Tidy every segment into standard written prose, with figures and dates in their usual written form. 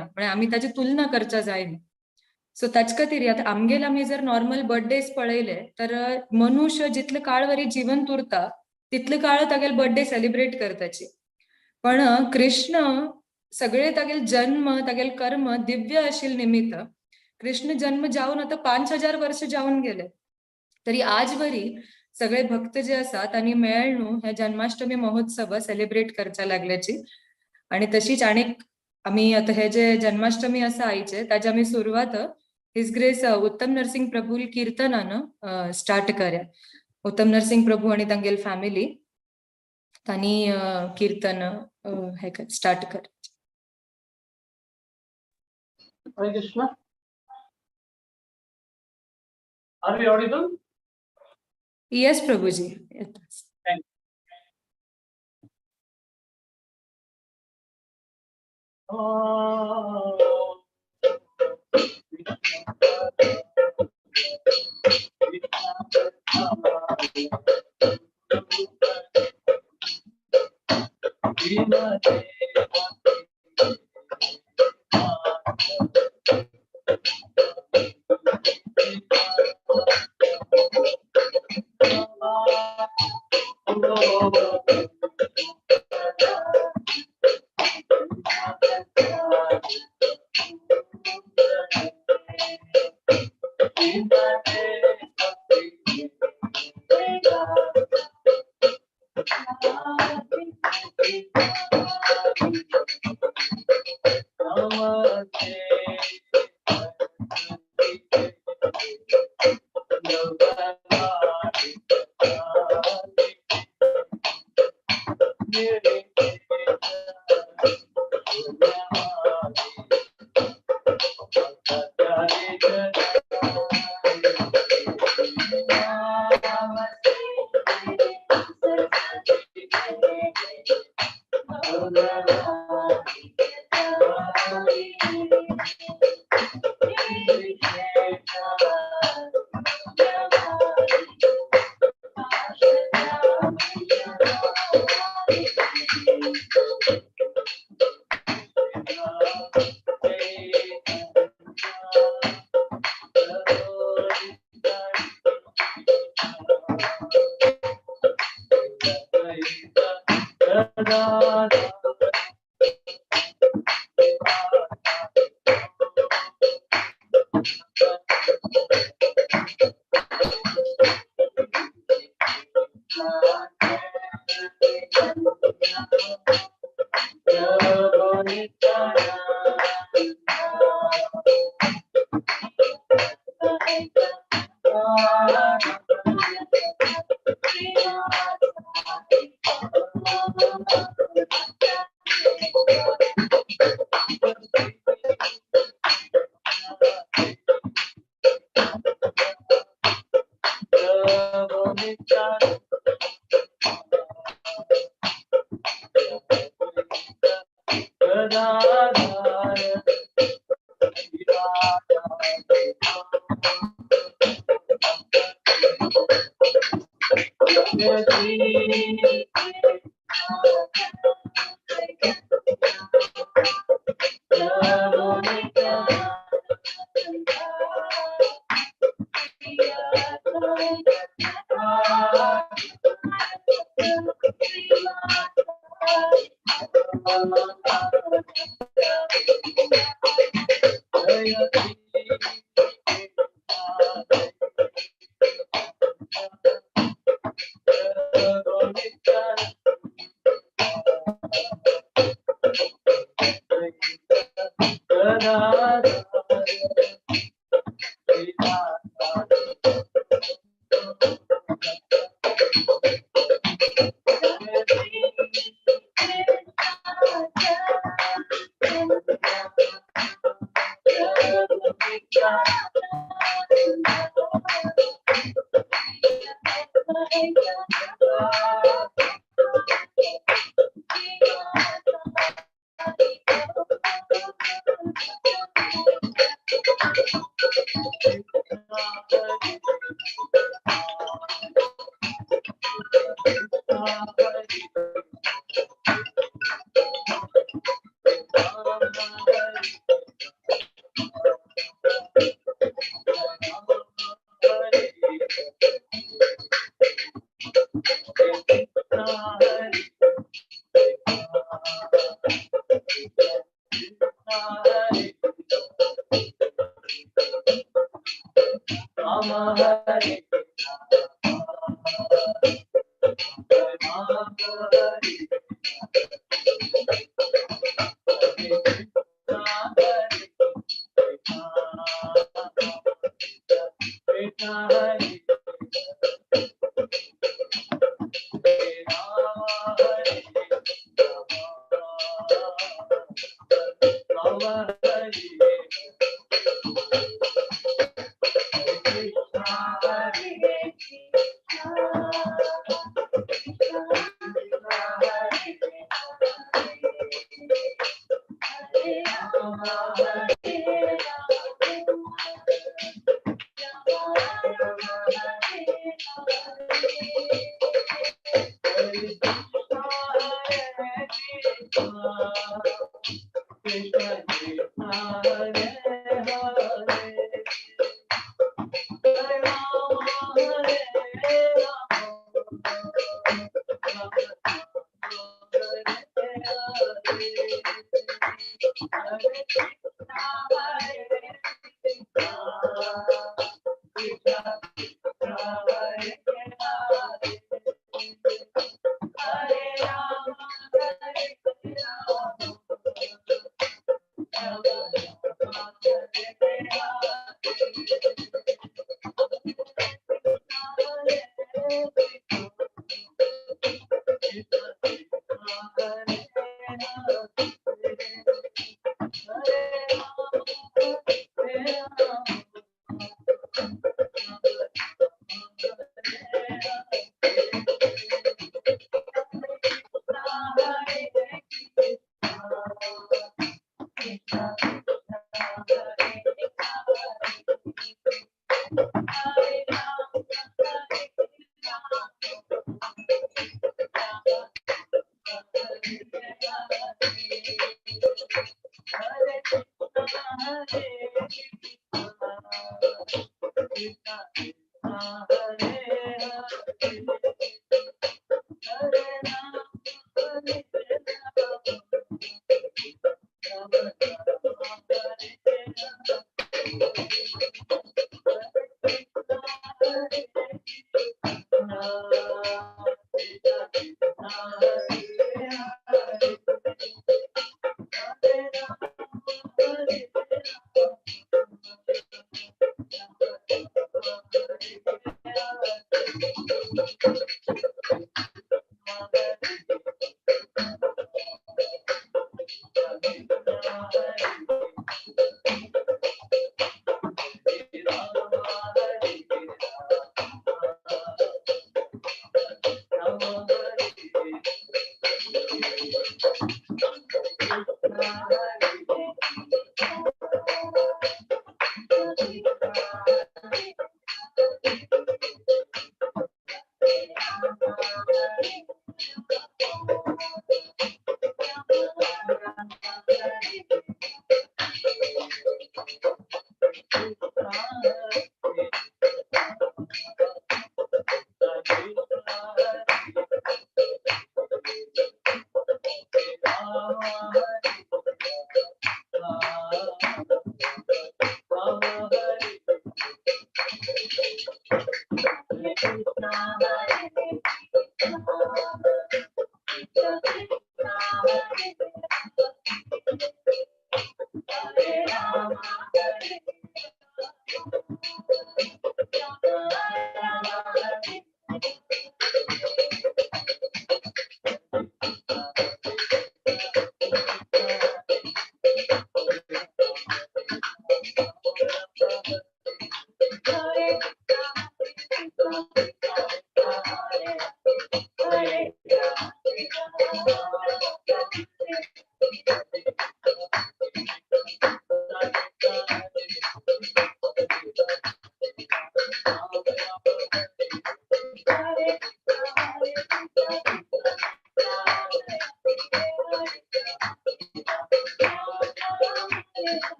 जायना, म्हळ्यार आमी ताची तुलना करच्या जायना. सो ताचे खातीर आतां आमगेले आमी जर नॉर्मल बर्थडेज पळयले तर मनुष्य जितले काळ वरी जिवंत उरता तितले काळ तागेले बर्थडे सेलिब्रेट करताची. पण कृष्ण सगळे तागेले जन्म तागेले कर्म दिव्य आशिल्ले निमित्त कृष्ण जन्म जावन आतां 5000 वर्ष जावन गेले तरी आज वरी सगळे भक्त जे आसा तांणी मेळ न्हू हे जन्माष्टमी महोत्सव सेलिब्रेट करच्या लागल्याची. आणि तशीच आणीक आमी आतां हे जे जन्माष्टमी आसा आयचे ताजे आमी सुरवात his grace उत्तम नरसिंह प्रभू कीर्तनान स्टार्ट कर्या. उत्तम नरसिंह प्रभू आणि तांगेल फॅमिली तांणी कीर्तन हे स्टार्ट कर. Hare Krishna. Are we audible? Yes Prabhuji. Thank you. Hare Rama Hare Rama Hare Krishna Hare Rama Hare Rama Hare Krishna Hare Krishna Krishna Hare Hare Hare Rama Hare Rama Hare Krishna Hare Krishna Krishna Krishna Hare Hare Hare Rama Hare Rama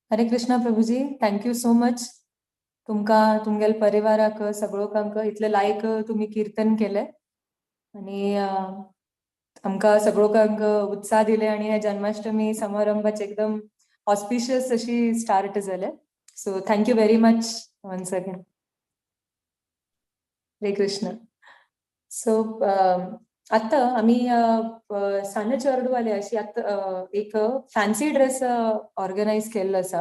Hare Krishna Prabhuji, thank you so much. तुमकां तुमगेले परिवाराक सगळोकांक इतले लायक तुमी कीर्तन केले आणि आमकां सगळोकांक उत्साह दिले आणि ह्या जन्माष्टमी समारंभाचे एकदम ऑस्पिशियस अशी स्टार्ट जाले. So thank you very much once again. Hare Krishna. So आता आम्ही सान चेरडूवाले अशी आता एक फॅन्सी ड्रेस ऑर्गनायज केल्लो आसा.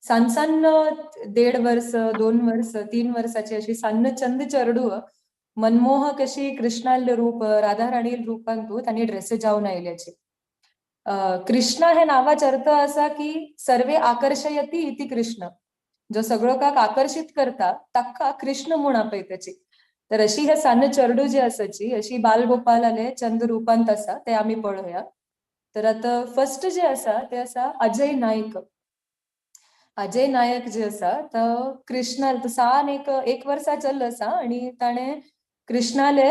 सान सान 1.5 वर्स 2 वर्स 3 वर्साची अशी सान्न चंद चेरडू मनमोहक अशी कृष्णाल रूप राधा राणी रूपांतू तांणी ड्रेस जावन आयल्याची. कृष्णा हे नावाचा अर्थ असा की सर्वे आकर्षयती इति कृष्ण, जो सगळो काक आकर्षित करता ताका कृष्ण म्हूण आपयताची. तर अशी हे सान चेरडू जी आसाची अशी बालगोपाल आले चंद रूपांत आसा ते आमी पळोवया. तर आता फर्स्ट जे आसा ते आसा अजय नायक. अजय नायक जे आसा तो कृष्णा सान एक वर्सा चल्लो आसा आणि ताणें कृष्णाले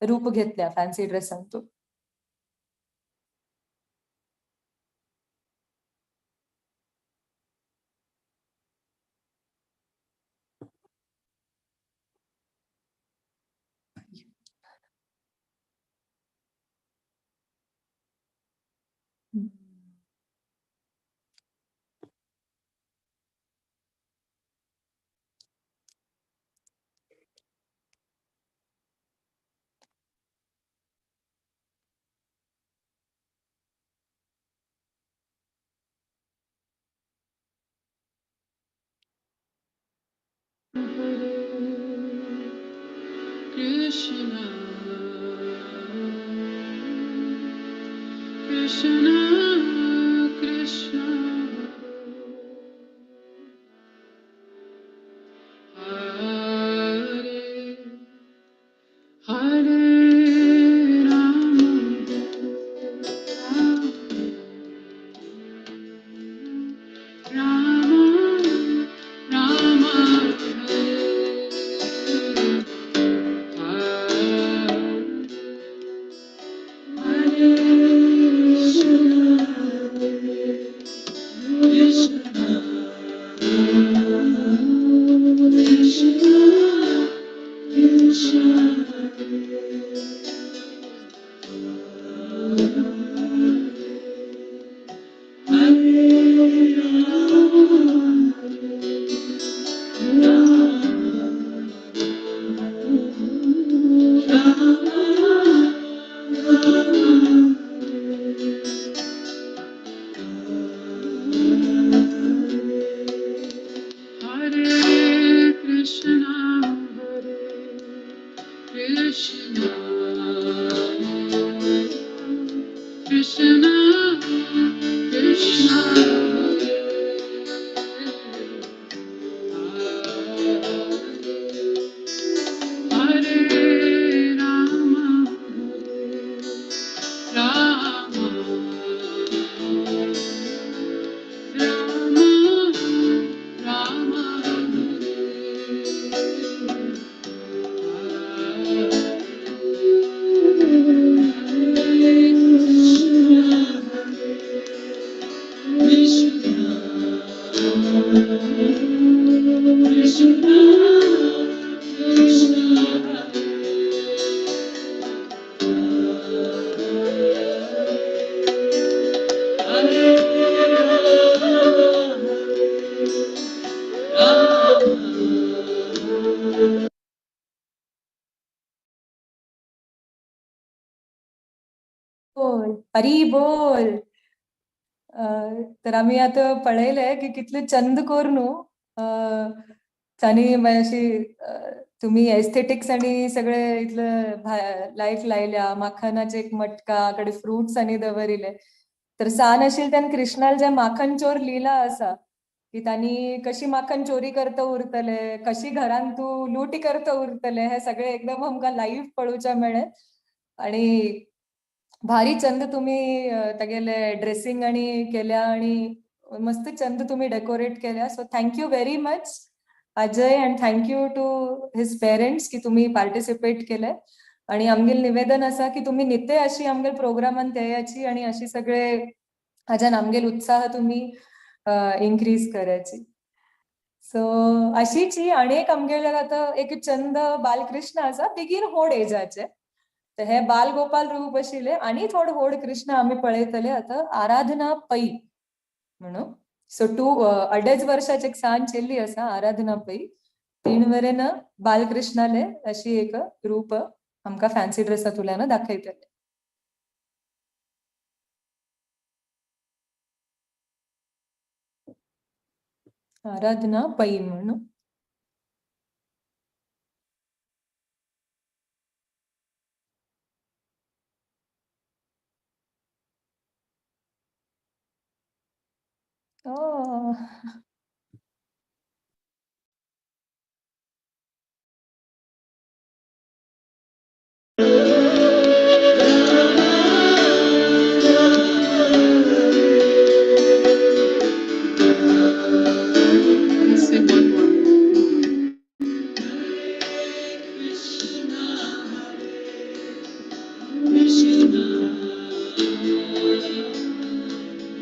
रूप घेतल्या फॅन्सी ड्रेसान. तो Hare Krishna Krishna Krishna Hare Hare Rama Rama Rama Hare Krishna Krishna Krishna Krishna Hare Rama Hare Krishna, Hare Krishna, Krishna Krishna, Hare Rama, Rama Rama Rama Hare Krishna Krishna Krishna Krishna Hare Rama बोल हरी बोल. तर आम्ही आता पळयलें की कितले चंद कोर न्हू तांणी मागीर अशी तुम्ही एस्थेटिक्स आणि सगळे इतलं लायट लायल्या, माखनाचे एक मटका कडे फ्रुट्स आणि दवरिले. तर सान आशिल्ले तेन्ना कृष्णाल जे माखन चोर लीला आसा की तांणी कशी माखन चोरी करता उरतले, कशी घरान तूं लूट करता उरतले, हे सगळे एकदम आमकां लायव्ह पळोवच्या मेळ्ळें. आणि भारी चंद तुम्ही तागेले ड्रेसिंग आणि केल्या आणि मस्त चंद तुम्ही डेकोरेट केल्या. So thank you very much Ajay and thank you to his parents की तुम्ही पार्टिसिपेट केले. आणि आमगेल निवेदन आसा की तुम्ही नित्य अशी आमगेल प्रोग्रामान तेयाची आणि अशी सगळे हाज्यान आमगेल उत्साह तुम्ही इन्क्रीज करायची. सो अशीच ही आनी एक आमगेले आतां एक चंद बालकृष्ण आसा बेगीन होड एजाचे, तर हे बाल गोपाल रूप आशिल्ले आनी थोड होड कृष्ण आमी पळयतले आतां आराधना पै म्हणून. सो 2.5 वर्षाचे एक सान चेल्ली आसा आराधना पै, तीन मेरेन बालकृष्णाले अशी एक रूप आमकां फॅन्सी ड्रेसांतल्यान दाखयतले. आराधना पै म्हणून. Oh. Let's sing one more. Krishna,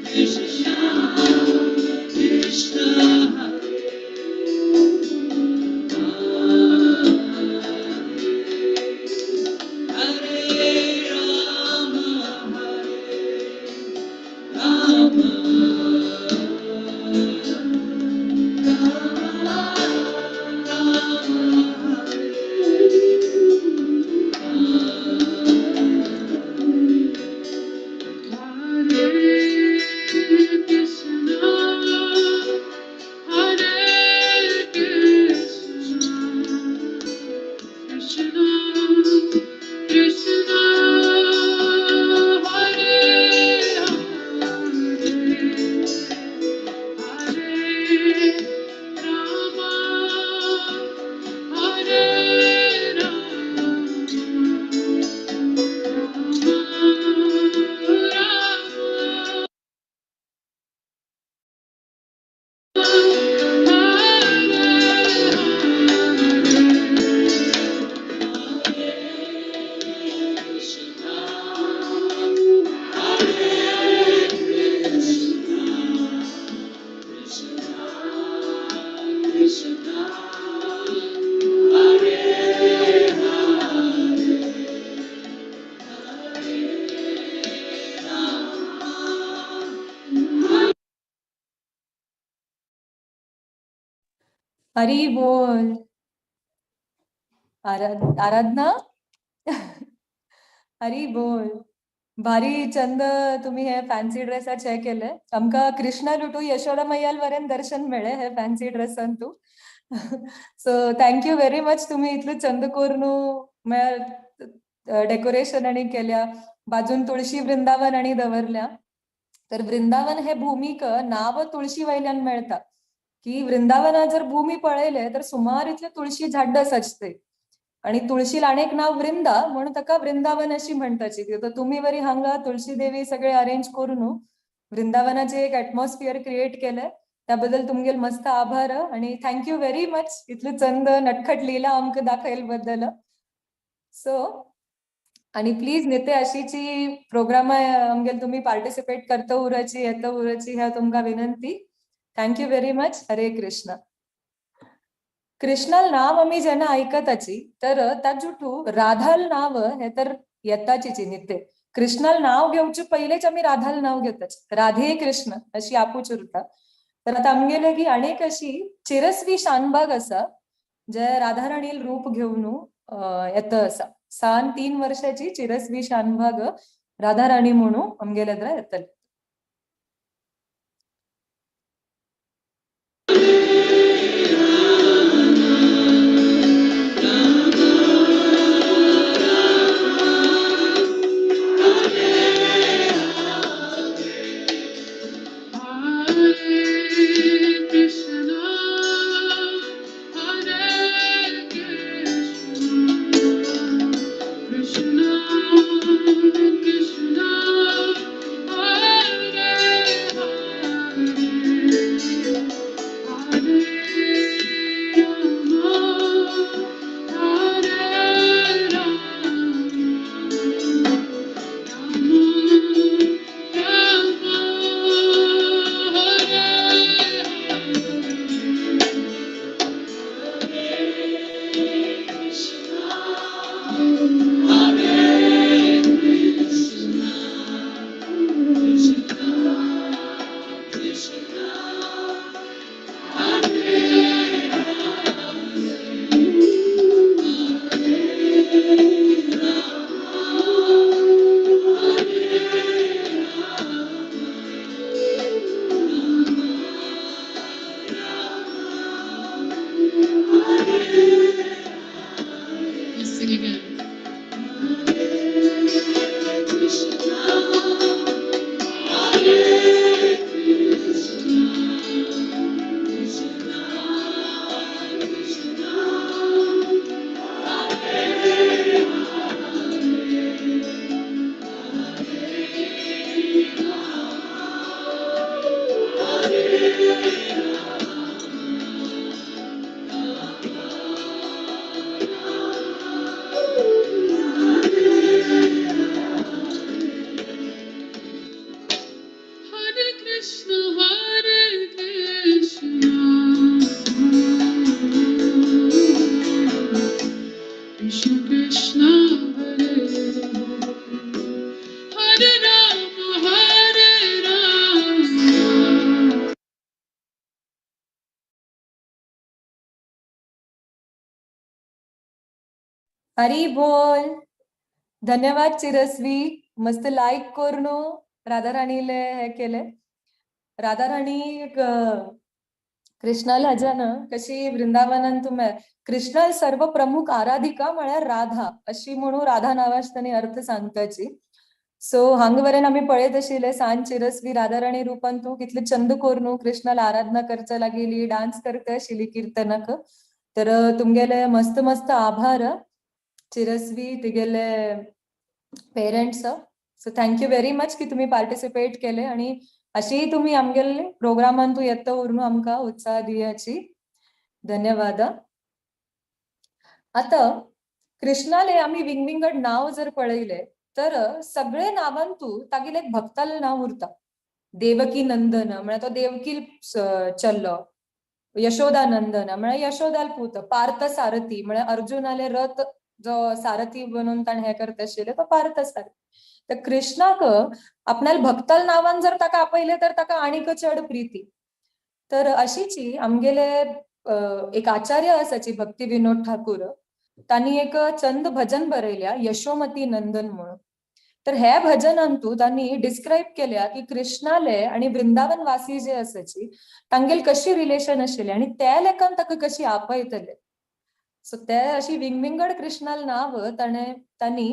Krishna, Krishna, Hare Hari बोल. आराधना. हरी बोल. भारी चंद तुम्ही हे फॅन्सी ड्रेसाचे हे केले. आमकां कृष्णा लुटू यशोदा मैयाल वरेन दर्शन मेळ्ळे हे फॅन्सी ड्रेसान तूं. So thank you very much. तुम्ही इतले चंद करून म्हळ्यार डेकोरेशन आणि केल्या. बाजून तुळशी वृंदावन आणि दवरल्या. तर वृंदावन हे भूमीक नाव तुळशी वयल्यान मेळता की वृंदावना जर भूमी पळयले तर सुमार इतले तुळशी झाड आसात आणि तुळशीला अनेक नाव वृंदा म्हणून ताका वृंदावन अशी म्हणताची. तर तुम्ही वरी हांगा तुळशी देवी सगळे अरेंज करून वृंदावनाचे एक एटमॉस्फियर क्रिएट केले त्याबद्दल तुमगेल मस्त आभार आणि thank you very much इतले चंद नटखट लीला आमकां दाखयल बद्दल. सो आणि प्लीज निते अशीची प्रोग्रामा आमगेल तुम्ही पार्टिसिपेट करता उराची येता उराची ह्या तुमकां विनंती. Thank you very much. Hare Krishna. Krishnal नाव आमी जेन्ना आयकताची तर ताजुटू राधाल नाव हे तर येताची नित्य. कृष्णाल नाव घेवचे पयलेच आमी राधाल नाव घेताची, राधे कृष्ण अशी आपूच उरता. तर आता आमगेले की अनेक अशी चिरस्वी शानबाग आसा जे राधाराणील रूप घेवन येता आसा. 6-3 वर्षाची चिरस्वी शानभाग राधाराणी म्हणून आमगेले येतले. हरी बोल. धन्यवाद चिरस्वी, मस्त लाईक करून राधाराणीले हे केले. राधाराणी कृष्णाला हजान कशी वृंदावनान तुम्ही कृष्णाल सर्व प्रमुख आराधिका म्हळ्यार राधा अशी म्हणून राधा नावाच तांणी अर्थ सांगताची. सो हांगा आमी पळयत आशिल्ले सान चिरस्वी राधाराणी रूपान तूं कितले चंद करून कृष्णाला आराधना करच्या लागेली, डान्स करता आशिल्ली कीर्तनाक. तर तुमगेले मस्त मस्त आभार चिरस्वी, तिगेले parents. So thank you very much की तुम्ही पार्टिसिपेट केले आणि अशीही तुम्ही आमगेले प्रोग्रामान तूं येता उरून आमकां उत्साह दियाची. धन्यवाद. आता कृष्णाले आमी विंगविंगड नाव जर पळयले तर सगळे नावान तूं तागेले एक भक्ताले नाव उरता. देवकी नंदन म्हळ्यार तो देवकी चल्लो, यशोदा नंदन म्हळ्यार यशोदाल पूत, पार्थ सारथी म्हळ्यार अर्जुनाले रथ जो सारथी बनून ताणें हें करता आशिल्ले तो पार्थ सारथी. तर कृष्णाक आपणाल भक्ताल नावान जर ताका आपयले तर ताका आनीक चड प्रिती. तर अशीची आमगेले एक आचार्य आसाची भक्ती विनोद ठाकूर, तांणी एक चंद भजन बरयल्या यशोमती नंदन म्हणून. तर हे भजनांतू तांणी डिस्क्रायब केल्या की कृष्णाले आणि वृंदावन वासी जे आसाची तांगेल कशी रिलेशन आशिल्ले आणि त्या लेखान ताका कशी आपयतले. सो ते अशी विंगविंगड कृष्णाल नाव तांणी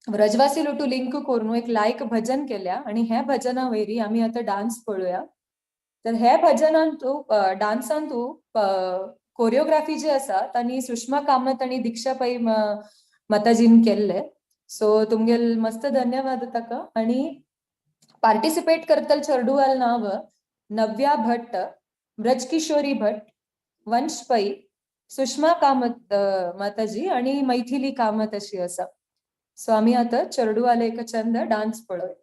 व्रजवासी लोटू लिंक करून एक लायक भजन केल्या आणि हे भजना वयरी आमी आतां डान्स पळोवया. तर हे भजनांतू डान्सांतू कोरियोग्राफी जी आसा तांणी सुषमा कामत आणि दीक्षा पै माताजीन केल्ले. सो तुमगेल मस्त धन्यवाद ताका. आणि पार्टिसिपेट करतल चेडूवाल नाव नव्या भट्ट, ब्रजकिशोरी भट्ट, वंश पै, सुषमा कामत माताजी आणि मैथिली कामत अशी आसा. सो आमी आतां चेडूवाले एक चंद डान्स पळोवया.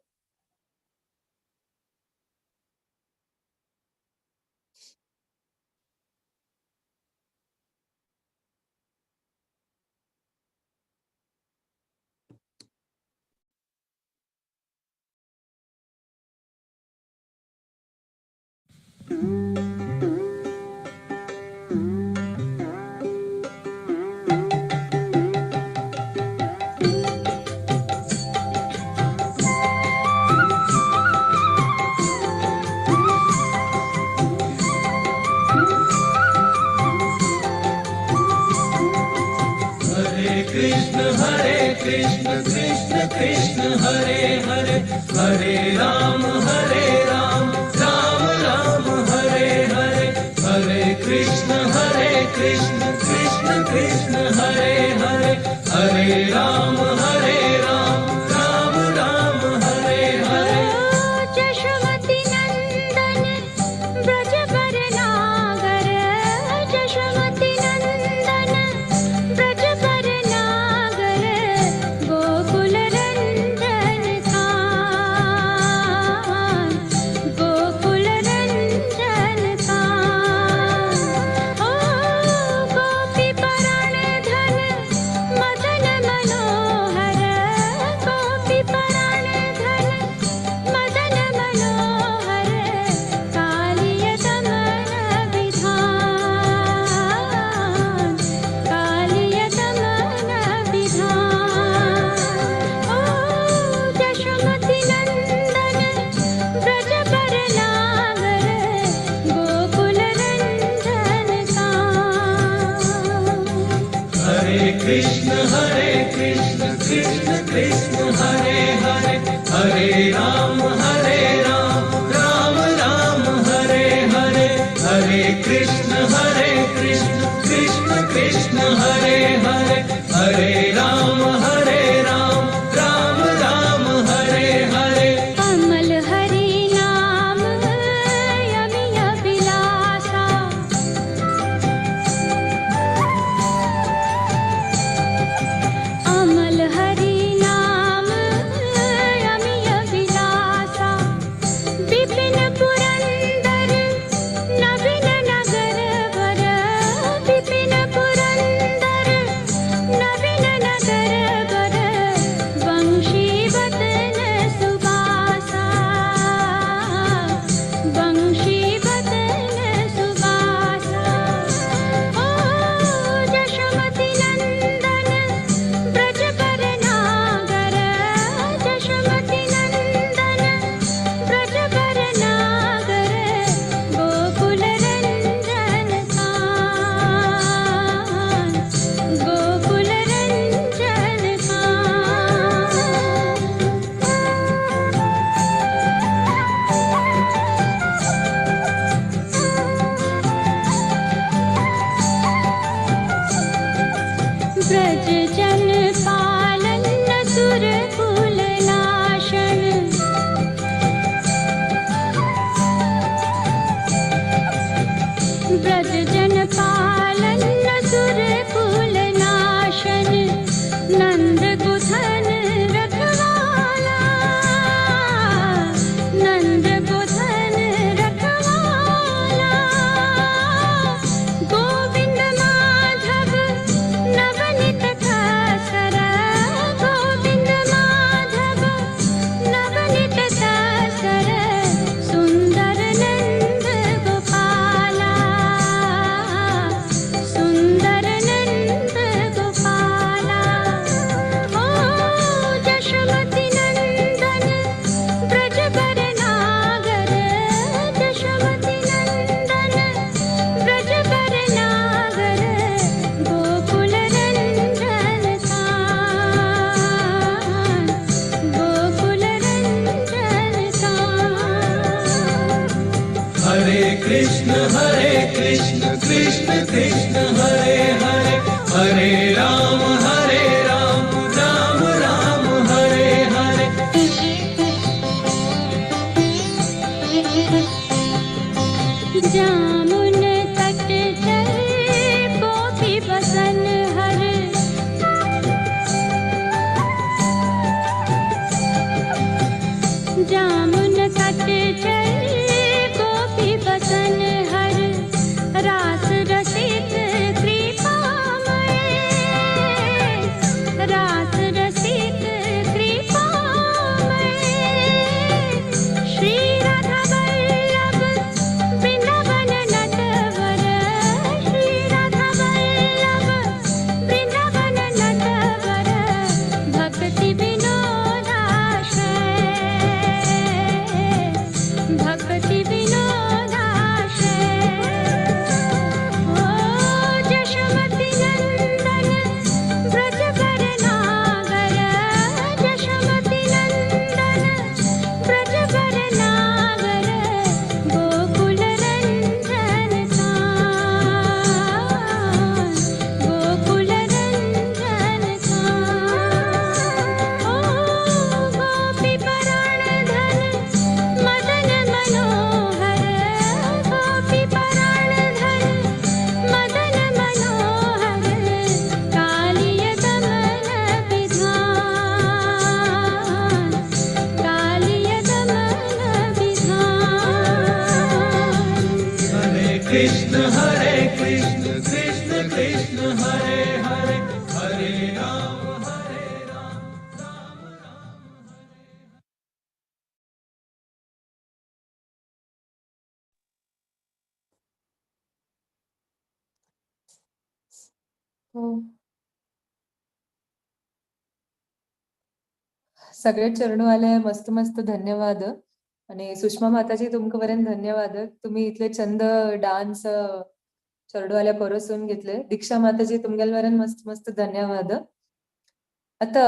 Krishna Krishna Krishna Hare Hare, Hare Ram Hare Ram Ram Ram Hare Hare, Hare Krishna Krishna Krishna Hare Hare, Hare Ram Hare Ram Ram Ram Hare Hare. Yashomati Nandan Brajbar Nagar, Yashomati Nandan Brajbar Nagar, Gokul Ranjan Khan, Gokul Ranjan Khan. ओ गोपी पराण धन मदन मनोहर, गोपी पराण धन मदन मनोहर, कालिय दमन विधान, कालिय दमन विधान. ओ यशोमती नंदन ब्रजबर नागर, गोकुल रंजन कान. Hare Krishna Krishna Krishna Hare Hare, Hare Ram Ram Ram Hare Hare, Hare Krishna Krishna Krishna Hare Hare, Hare Ram Ram Ram Hare Hare. Amal Hari नाम अमिय बिलासा, अमल हरि नाम अमिय बिलासा, विपिन पुरंदर नवीन नगर वर, विपिन पुरंदर नवीन नगर वर, वंशी वदन सुबासा, वंशी वदन सुबासा. ओ यशोमती नंदन ब्रजबर नागर, यशोमती नंदन ब्रजबर नागर, गोकुल रंजन कान, गोकुल रंजन कान. ब्रज जन पालन सुर कुल नाशन, ब्रज जन पालन सुर कुल नाशन, नंद गोधन रखवाला, नंद गोधन रखवाला. गोविंद माधव नवनीत हरे राम हरे राम राम राम हरे हरे। जामुन तट चल गोपी बसन हर, जामुन तट चल गोपी बसन हर, रास रसिक कृपामय, रास रसिक कृपामय। श्री राधा वल्लभ वृंदावन नटवर, श्री राधा वल्लभ वृंदावन नटवर, भक्ति विनोदाश्रय, भक्ति विनोदाश्रय। ओ जशोमति नंदन ब्रजवर नागर, जशोमति नंदन ब्रजवर नागर, गोकुल रंजन कान, गोकुल रंजन कान। ओ गोपी पराण धन मदन मनोहर, गोपी पराण धन मदन मनोहर, कालिय दमन विधान, कालिय दमन विधान। हरे कृष्ण कृष्ण कृष्ण हरे हरे, हरे राम हरे राम राम राम हरे हरे। हो. सगळे चरणवाले मस्त मस्त धन्यवाद. आणि सुषमा माताजी तुमका बरेन धन्यवाद, तुम्ही इतले चंद डान्स चरडवाल्या परोसून घेतले. दीक्षा माताजी तुमगेल बरेन मस्त मस्त धन्यवाद. आता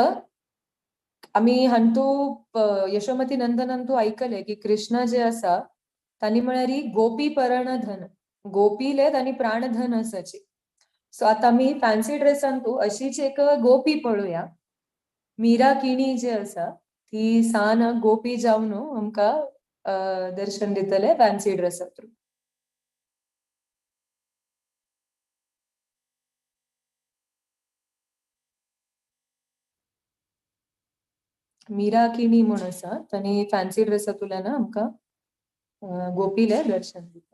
आमी हांतू यशोमती नंदनांतू आयकले की कृष्णा जे आसा तांणी म्हळ्यार गोपी परण धन, गोपीले तांणी प्राणधन आसाची. सो आता आमी फॅन्सी ड्रेसांतू अशीच एक गोपी पळोवया. मीरा किणी जे आसा ती सान गोपी जावन आमकां दर्शन दितले फॅन्सी ड्रेसा थ्रू. मीरा किणी म्हूण आसा तांणी फॅन्सी ड्रेसांतल्यान आमकां गोपीले दर्शन दितले.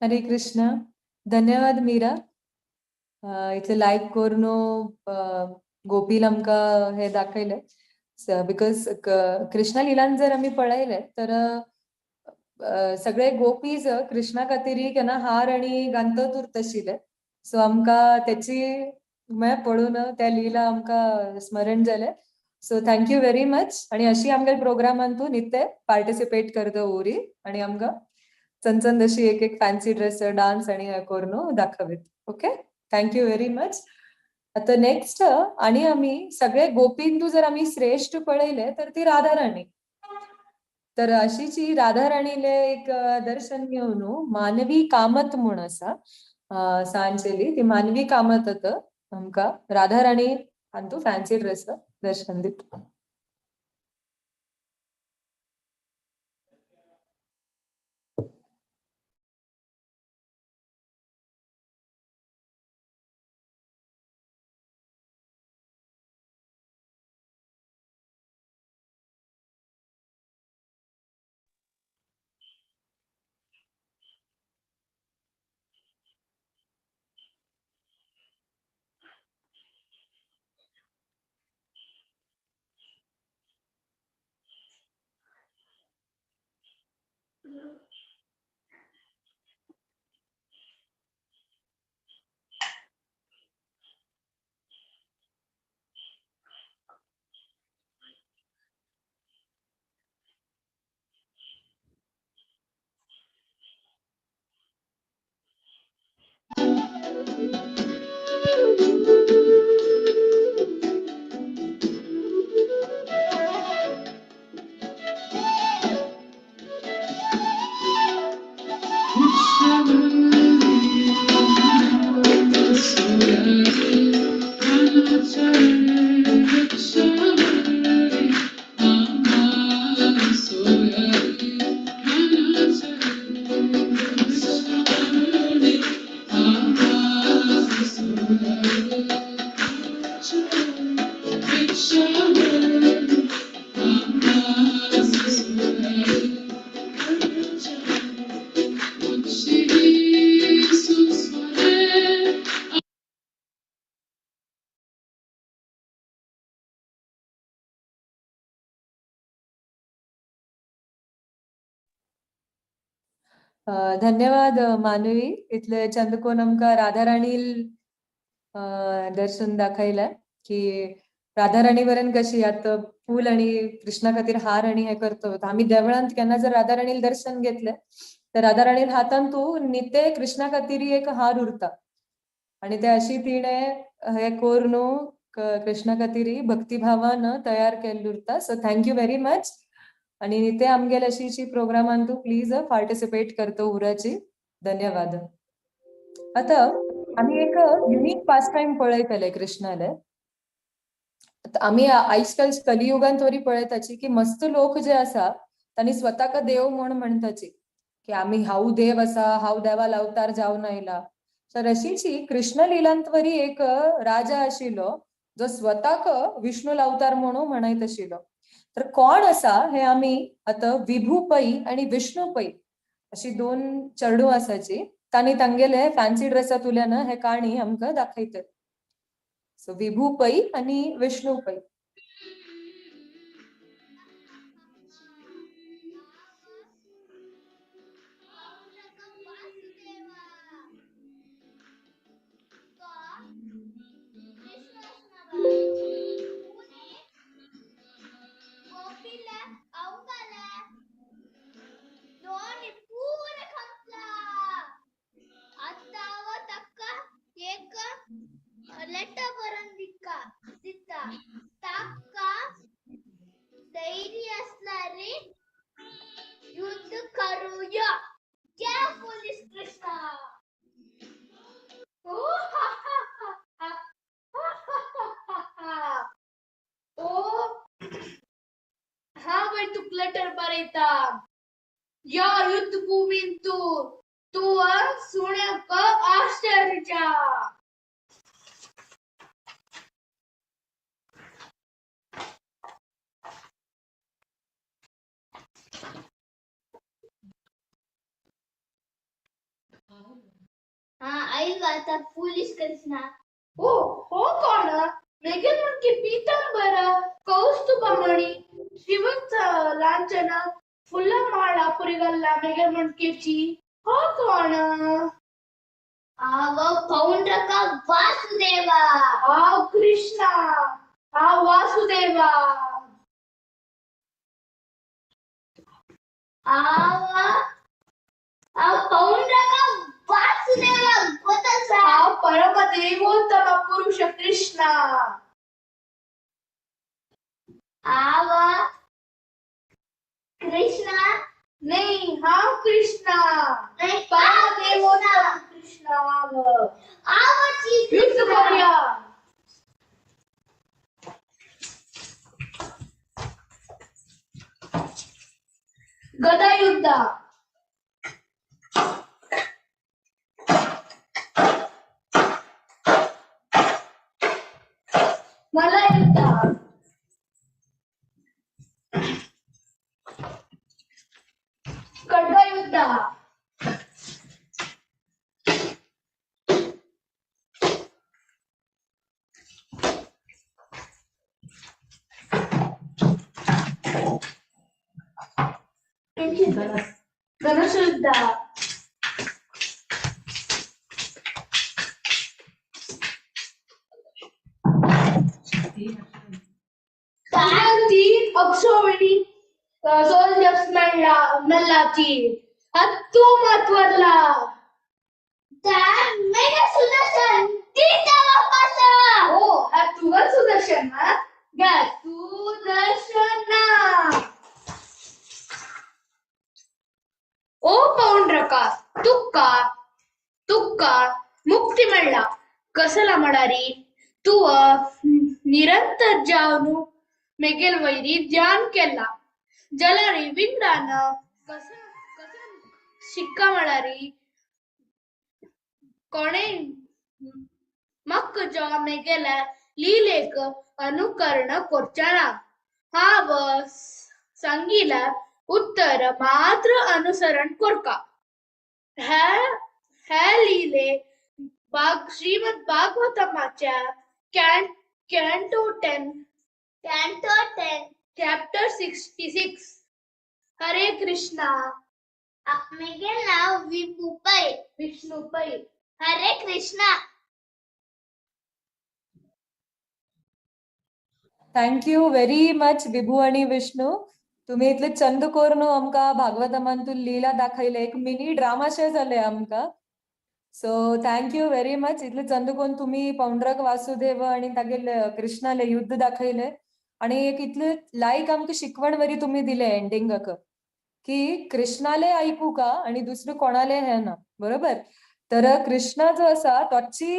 हरे कृष्ण. धन्यवाद मीरा. इतले लायक करून गोपील आमकां हे दाखयलें. Because Krishna लिलान जर आमी पळयलें तर सगळे गोपीज कृष्णा खातीर केन्ना हार आनी गांथत उरताशिल्ले. सो आमकां तेची म्हळ्यार पळोवन त्या लिला आमकां स्मरण जालें. So thank you very much. आनी अशी आमगे प्रोग्रामान तूं नित्य पार्टिसिपेट करता उरी आनी आमकां चंचंद अशी एक एक फॅन्सी ड्रेस डान्स आनी हे करून दाखवीत. Okay, thank you very much. आता नेक्स्ट आणि आमी सगळे गोपींतू जर आमी श्रेष्ठ पळयले तर ती राधा राणी. तर अशीच ही राधा राणीले एक दर्शन घेवन मानवी कामत म्हूण आसा सांजली ती मानवी कामत आतां आमकां राधा राणी हातूं फॅन्सी ड्रेस दर्शन दिता. धन्यवाद मानवी, इतले चंदकोन आमकां राधाराणी दर्शन दाखयलें की राधाराणी वरेन कशी आतां फूल आणि कृष्णा खातीर हार आणि हे करतो. आमी देवळांत केन्ना जर राधाराणील दर्शन घेतले तर राधाराणील हातान तूं निते कृष्णा खातीर एक हार उरता आणि ते अशी तिणे हे कोर न्हू कृष्णा खातीर भक्तिभावान तयार केल्ले उरता. So thank you very much. आणि निते आमगेले अशीची प्रोग्रामान तूं प्लीज पार्टिसिपेट करतो उराची. धन्यवाद. आतां आमी एक युनीक पास टायम पळयतले कृष्णाले. आमी आयज काल कलियुगांत वरी पळयताची की मस्त लोक जे आसा तांणी स्वताक देव म्हूण म्हणटाची की आमी हांव देव आसा, हांव देवाल अवतार जावन आयला. तर अशीची कृष्ण लिलांत वरी एक राजा आशिल्लो जो स्वताक विष्णू अवतार म्हणून म्हणयत आशिल्लो. तर कोण आसा हे आमी आतां विभू पै आनी विष्णू पै अशी दोन चेडूं आसाची तांणी तांगेले फॅन्सी ड्रेसांतल्यान हे काणी आमकां दाखयतात. सो विभू पै आनी विष्णू पै. या युद्ध भूमींतु तू सुणक आश्चर्य. आता फुलिश कृष्णा. ओ हो कोण मेघनमुखी पीतांबर कौस्तुभमणि शिवच लांछन फुलमाळा पुरिगल्ला मेघनमुखीची हो कोण? आव पौंड्रक वासुदेवा. आव कृष्णा आव वासुदेवा. आव आव पौंड्रक वासुदेव ಗೊತ್ತಸ. ಆವ್ ಪರಮ ದೇವೋತ್ತಮ ಪುರುಷ ಕೃಷ್ಣ. ಆವ ಕೃಷ್ಣ नाही, हांव कृष्णा. नाही, परमदेवोत्तम कृष्णा हांव. आवची युद्ध करूया. गदा युद्ध. मला युद्ध. खड्ग युद्ध. धनुष्युद्ध. तीन अक्षोहिणी सोल्जर्स मेळ्ळा मेल्लाची हत्तू मात वरला. मेगे सुदर्शन दिता वापस. हो, हा तुझा सुदर्शन हा घ्या सुदर्शना. ओ पौंड्रका, तुक्का तुक्का मुक्ती मेळ्ळा. कसला म्हणारी तूं निरंतर जावनु मेगेल वैरी ध्यान केला जलारी विंगडान कस कस शिक्का म्हणारी कोणे मक्क जो मेगेल्या लीलेक अनुकरण करचना. हांव सांगिला उत्तर मात्र अनुसरण करका. हे हे लीले बाग Shrimad भागवतमाच्या canto 10, canto 10, chapter 66. Hare Krishna. मेगे now Vibhu Pai. Vishnu Pai. Hare Krishna. Thank you very much Vibhu आणि विष्णू. तुम्ही इतले चंद कोरून आमकां भागवतमांतून लीला दाखयले. एक मिनी ड्रामाशें जालें आमकां. So thank you very much. इतले चंद कोरून तुम्ही पौंड्रक वासुदेव आणि तागेले कृष्णाले युद्ध दाखयले आणि एक इतले लायक आमकां शिकवण वरी तुम्ही दिले एंडिंगाक की कृष्णाले ऐकू का आणि दुसरं कोणाले हे ना, बरोबर. तर कृष्णा जो आसा तोची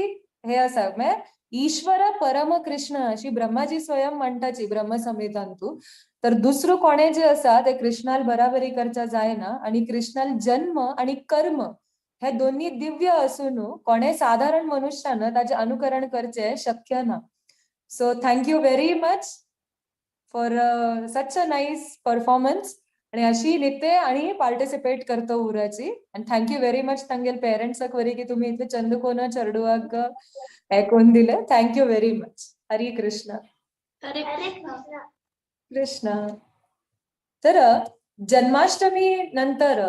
हे आसा म्हळ्यार ईश्वर परम कृष्ण अशी ब्रह्माजी स्वयं म्हणटाची ब्रह्मसंहितांतू. तर दुसरं कोणे जे आसा ते कृष्णाल बराबरी करचा जायना आणि कृष्णाल जन्म आणि कर्म हे दोन्ही दिव्य असून कोणे साधारण मनुष्यान ताजे अनुकरण करचे शक्य ना. So thank you very much for such a nice performance आणि अशी निते आणि पार्टिसिपेट करतो उराची. आणि thank you very much तांगेल पेरेंट्साक वरी की तुम्ही इतले चंद कोन चेडवाक ऐकून दिले. Thank you very much. Hare Krishna. Hare Hare Krishna. Krishna. Krishna. तर जन्माष्टमी नंतर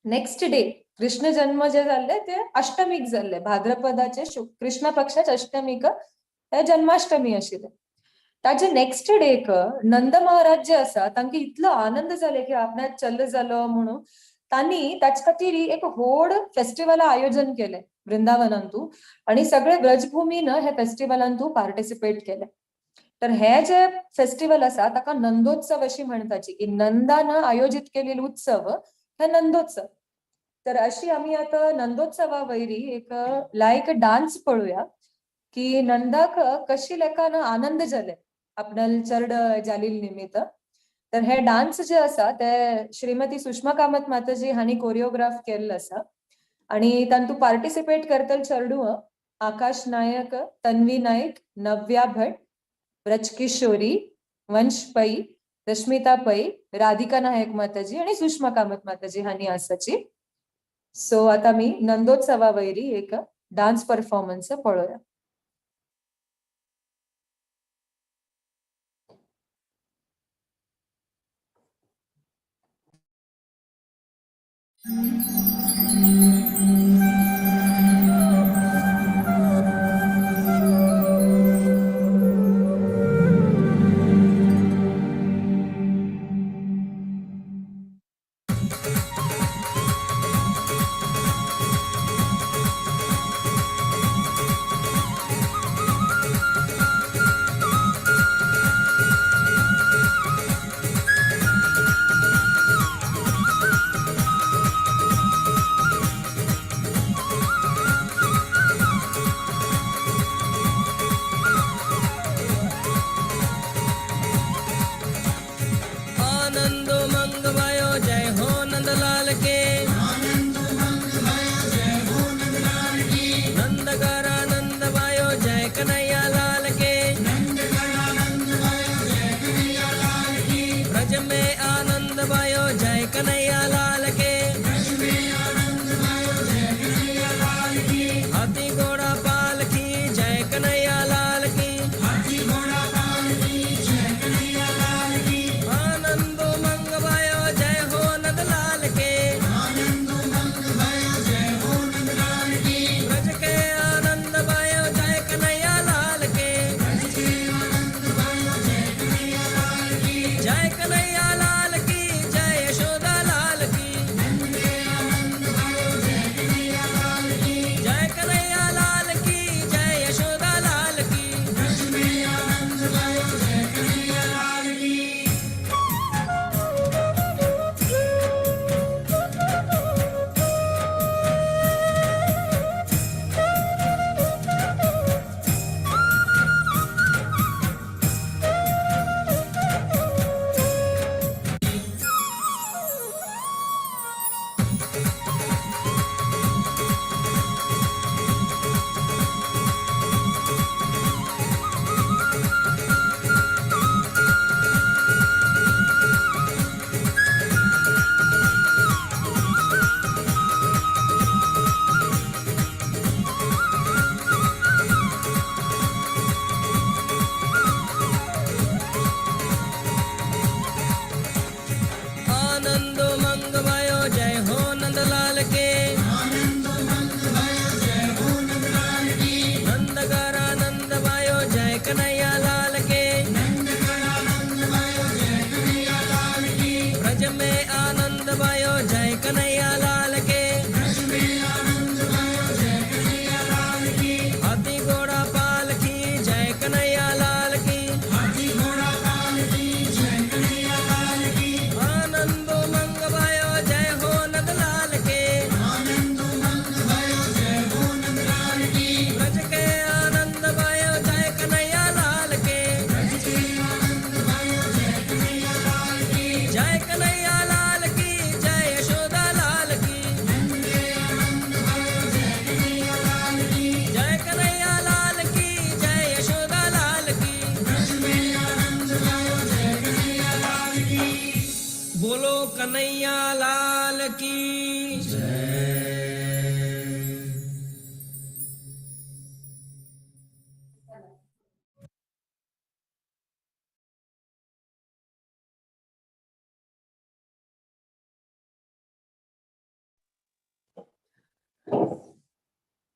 नेक्स्ट डे कृष्ण जन्म जे जाल्ले ते अष्टमीक जाल्ले. भाद्रपदाचे कृष्ण पक्षाच अष्टमीक हे जन्माष्टमी आशिल्ले. ताजे नेक्स्ट डेक नंद महाराज जे आसा तांकां इतलो आनंद जाले की आपणाक चल्ल जालो म्हणून तांणी ताचे खातीर एक व्हड फेस्टिवला आयोजन केलें वृंदावनांतू आणि सगळे ब्रजभूमीन हे फेस्टिवलांतू पार्टिसिपेट केले. तर हे जे फेस्टिवल आसा ताका नंदोत्सव अशी म्हणटाची की नंदान आयोजीत केलेले उत्सव हे नंदोत्सव. तर अशी आमी आतां नंदोत्सवा वयरी एक लायक डान्स पळोवया की नंदाक कशी लेखान आनंद जाले आपणाल चरड जालील निमित्त. तर हे डान्स जे आसा ते श्रीमती सुषमा कामत माताजी हांणी कोरियोग्राफ केल्लो आसा आणि तांतू पार्टिसिपेट करतले चेडूं आकाश नायक, तन्वी नायक, नव्या भट, ब्रजकिशोरी, वंश पै, रश्मिता पै, राधिका नायक माताजी आणि सुषमा कामत माताजी हांणी आसाची. सो आता मी नंदोत्सवा वयरी एक डान्स परफॉर्मन्स पळोवया.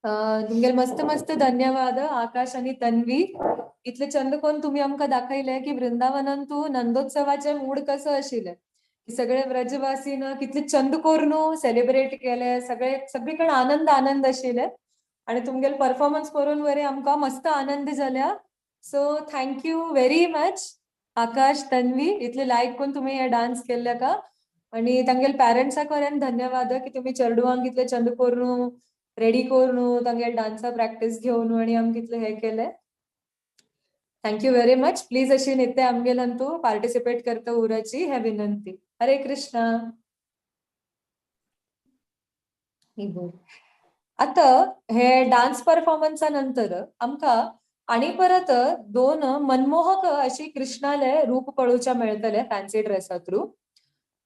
तुमगेले मस्त मस्त धन्यवाद आकाश आणि तन्वी. इतले चंद कोण तुम्ही आमकां दाखयले की वृंदावनान तूं नंदोत्सवाचे मूड कसो आशिल्ले, की सगळे व्रजवासीन कितले चंद कोरून सेलिब्रेट केले, सगळे सगळीकडे आनंद आनंद आशिल्ले आणि तुमगेले परफॉर्मन्स करून बरे आमकां मस्त आनंद जाल्या. So thank you very much Akash, Tanvi, इतले लायक करून तुम्ही हे डान्स केल्ले का. आणि तांगेले पॅरंट्साक वऱ्यान धन्यवाद की तुम्ही चेडवांक इतले चंद करून रेडी करून तांगेले डान्सा प्रॅक्टीस घेवन आणि आमकां इतले हे केले. Thank you very much. Please अशी नित्य आमगेल्यान तूं पार्टिसिपेट करता उराची हे विनंती. हरे कृष्णा. बोल. आता हे डान्स परफॉर्मन्सा नंतर आमकां आणि परत दोन मनमोहक अशी कृष्णाले रूप पळोवच्या मेळटले फॅन्सी ड्रेसा थ्रू.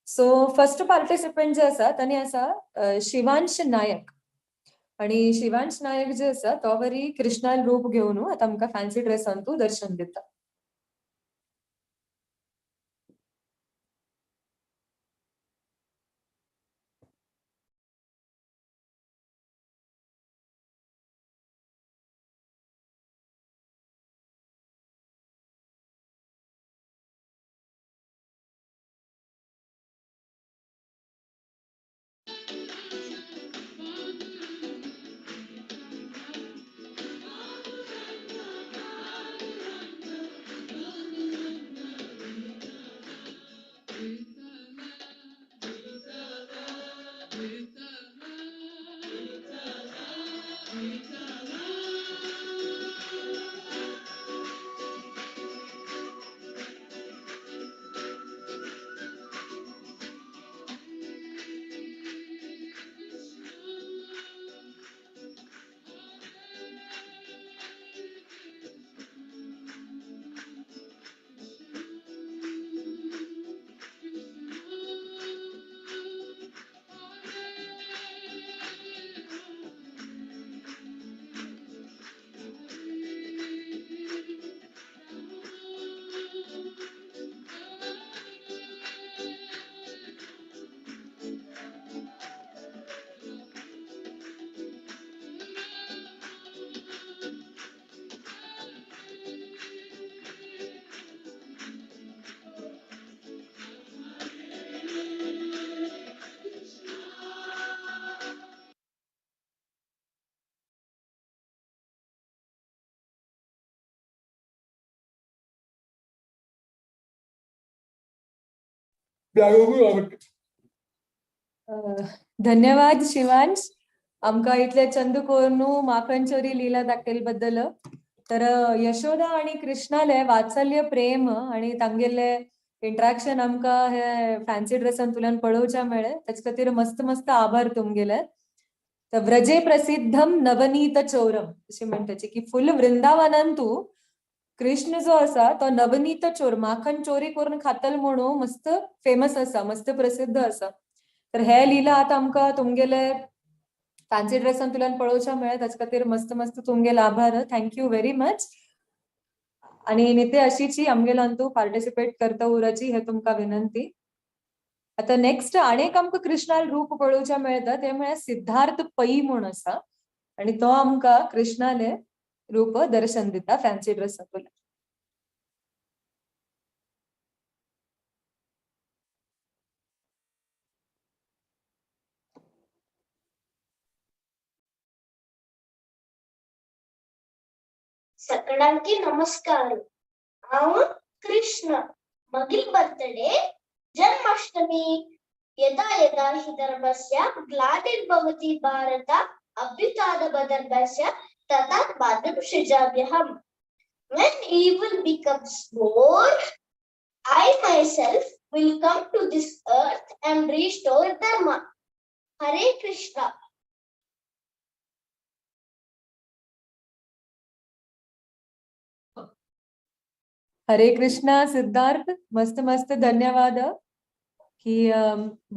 सो फर्स्ट पार्टिसिपंट जे आसा ताणी आसा शिवांश नायक. आणि शिवांश नायक जे आसा तो वरी कृष्णाल रूप घेवन आतां आमकां फॅन्सी ड्रेसान तूं दर्शन दिता. धन्यवाद शिवांश, आमकां इतले चंद कोरून माखन चोरी लीला दाखयले बद्दल. तर यशोदा आणि कृष्णाले वात्सल्य प्रेम आणि तांगेले इंटरॅक्शन आमकां हे फॅन्सी ड्रेसान तुल्यान पळोवच्या मेळ्ळे, तेच खातीर मस्त मस्त आभार तुमगेले. तर व्रजे प्रसिद्धम नवनीत चोरम अशें म्हणटाचे की फुल वृंदावनान तूं कृष्ण जो आसा तो नवनीत चोर, माखन चोरी करून खातल म्हणून मस्त फेमस आसा, मस्त प्रसिद्ध आसा. तर हे लीला आतां आमकां तुमगेले फॅन्सी ड्रेसान तुल्यान पळोवच्या मेळ्ळे, ताचे खातीर मस्त मस्त तुमगेले आभार. Thank you very much. आणि निते अशीची आमगेल्यान तूं पार्टिसिपेट करता उराची हे तुमकां विनंती. आतां नेक्स्ट आनी एक आमकां कृष्णाल रूप पळोवच्या मेळटा ते म्हळ्यार सिद्धार्थ पै म्हूण आसा आणि तो आमकां कृष्णाले रूप दर्शन दिता फॅन्सी ड्रेसांतल्यान. सगळ्यांकी नमस्कार. हांव कृष्ण. मगिल बर्थडे जन्माष्टमी. यदा यदा हि धर्मस्य ग्लानिर्भवति Bharat अभ्युत्थानमधर्मस्य तदात्मानं सृजाम्यहम्. When evil becomes more, I myself will come to this earth and restore dharma. Hare Krishna. Hare Krishna Siddharth, मस्त मस्त धन्यवाद की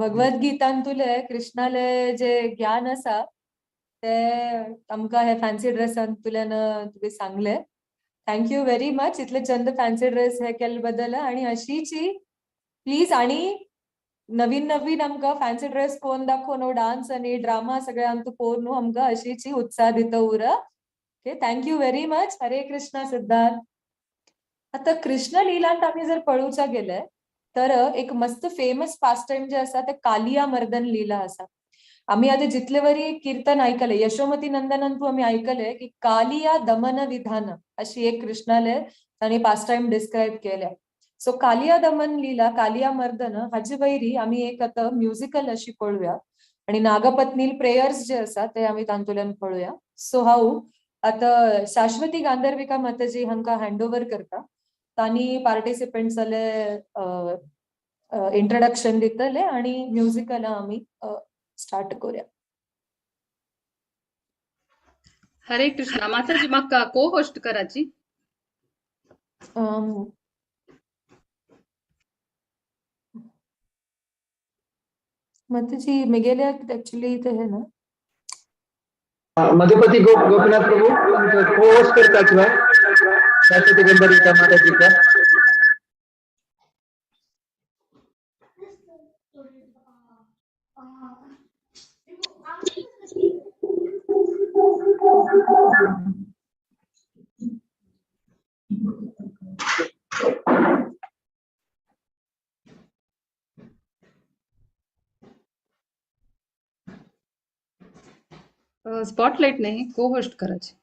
भगवद्गीतांतुले कृष्णाले जे ज्ञान आसा ते आमकां हे फॅन्सी ड्रेसांतुल्यान तुवें सांगले. Thank you very much. इतले चंद फॅन्सी ड्रेस हे केल्ले बद्दल. आणि अशीची प्लीज आणि नवीन नवीन आमकां फॅन्सी ड्रेस कोन दाखोवन डान्स आनी ड्रामा सगळे आमकां पोवन आमकां अशीची उत्साह दिता उर. Okay, thank you very much. Hare Krishna Siddharth. आता कृष्ण लिलांत आमी जर पळोवच्या गेले तर एक मस्त फेमस पास्ट टाइम जे आसा ते कालिया मर्दन लीला आसा. आमी आतां जितले वरी कीर्तन आयकले यशोमती नंदनांतू आमी आयकले की कालिया दमन विधान अशी एक कृष्णाले तांणी पास्ट टाइम डिस्क्रायब केल्या. सो कालिया दमन लीला, कालिया मर्दन हाजे वयरी आमी एक आतां म्युजिकल अशी पळोवया आनी नागपत्नील प्रेयर्स जे आसा ते आमी तातूंतल्यान पळोवया. सो हांव आतां शाश्वती गांधर्विका माताजी हांकां हँड ओवर करता. तांणी पार्टिसिपंट्साले इंट्रोडक्शन दितले आनी म्युजिकल आमी स्टार्ट करूया. हरे कृष्णा माताजी, म्हाका को होस्ट कराची. माताजी मेगेल्या एक्चुअली ते हे ना मधुपति गोपीनाथ प्रभु को होस्ट करताच शाश्वती गंधर्विका माताजीचा. स्पॉटलाइट नाही, को होस्ट करायची.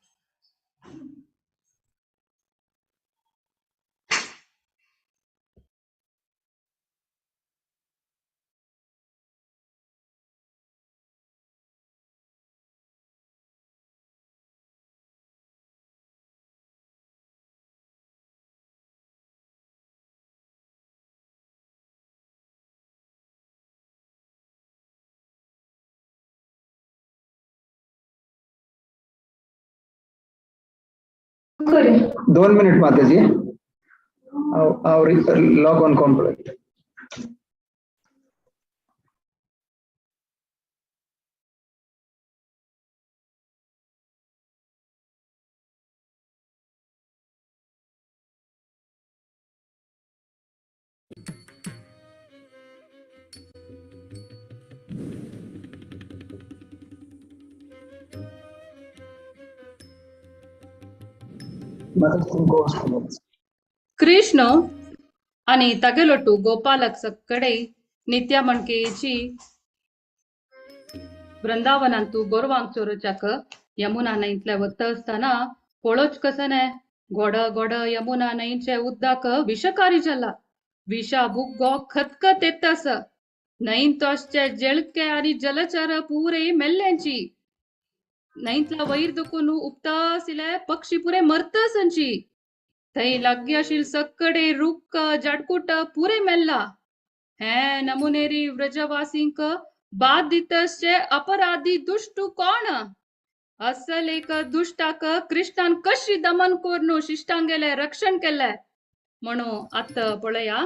2 मिनिट माताजी, लॉग ऑन complete. Krishna आणि तागेलोटू गोपालक सकडे नित्या मणकेची वृंदावनांतू गोरवांक चोरच्याक यमुना न्हंयतले वता आसतना पळोवच कसं न्हय गोड गोड यमुना न्हंयचे उदक विशकारी जाला. विशा बुग्गो खतखत येत आस. न्हंयत असचे जेळके आनी जलचर पुरे मेल्ल्यांची. न्हंयतला वैर दुखून उपता आशिल्ले पक्षी पुरे मरता संची. थंय लागीं आशिल्ले सकडे रुख झाडकुट पुरे मेल्ला. हे नमुनेरी व्रजवासींक बाद दितसचे अपराधी दुश्ट कोण? असल एक दुश्टाक कृष्णान कशी दमन करून शिश्टांगेले रक्षण केले म्हणून आतां पळया.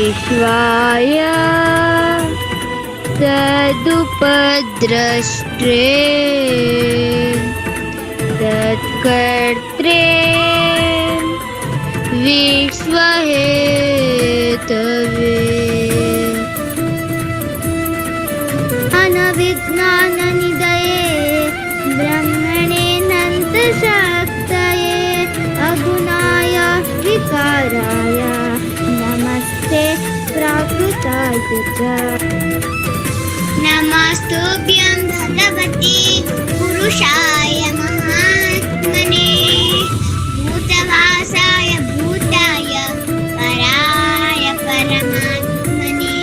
विश्वाय तदुपद्रष्ट्रे तत्कर्त्रे विश्वहेतवे। अनविज्ञाननिधये ब्रह्मणे नन्तशक्तये अगुणाय विकाराय नमस्ते प्राकृताय च। नमस्तुभ्यं भगवते पुरुषाय महात्मने भूतवासाय भूताय पराय परमात्मने।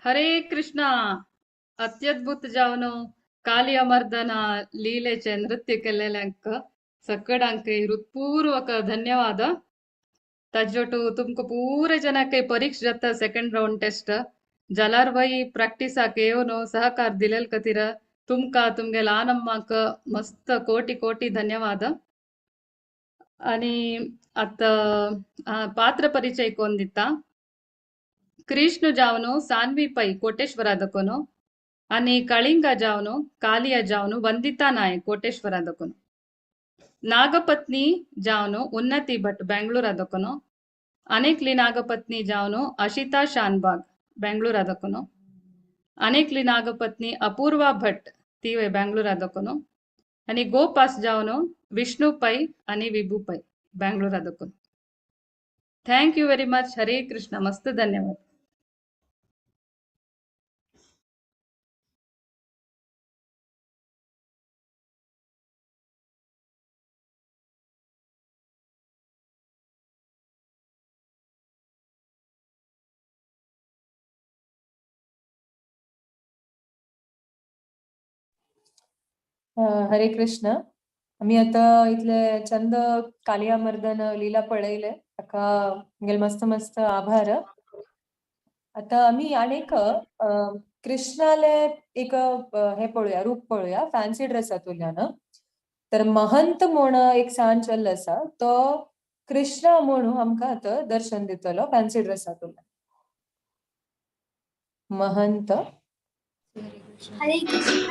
हरे कृष्णा। अत्यद्भुत जावनो कालिया मर्दನ ಲೀಲೆಚೆ ನೃತ್ಯ केल्लेल्यांक सकडांक हृत्पूर्वक धन्यवाद। ताजोटू तुमकां पूरे जनाक परीक्षा जाता सेकंड राउंड टेस्ट जाल्यार वय प्रॅक्टिसाक येवन सहकार दिलेल खातीर तुमकां तुमगे ल्हान अम्माक मस्त कोटी कोटी धन्यवाद। आनी आतां पात्र परिचय कोण दिता। कृष्ण जावनो सान्वी पै कोटेश्वरा दकोनो आणि कळिंगा जावनो कालिया जावनो वंदिता नायक कोटेश्वरा दकोनो, नागपत्नी जावनो उन्नति भट बेंगळूरा दकोनो, अनेकली नागपत्नी जावनो अशिता शानबाग बेंगळूरा दकोनो, अनेकली नागपत्नी अपूर्वा भट तीवे बेंगळूरा दकोनो आणि गोपास जावनो विष्णु पै आणि विभू Pai बेंगळूरा दकोनो। Thank you very much. Hare Krishna. मस्त धन्यवाद। हरे कृष्ण। आमी आतां इतले चंद कालिया मर्दन लीला पळयले ताका तुमगेले मस्त मस्त आभार। आतां आमी आनीक कृष्णाले एक हे पळोवया, रूप पळोवया फॅन्सी ड्रेसांतल्यान। तर महंत म्हूण एक सान चल आसा तो कृष्णा म्हणून आमकां आतां दर्शन दितलो फॅन्सी ड्रेसांतल्यान। महंत। हरे कृष्ण।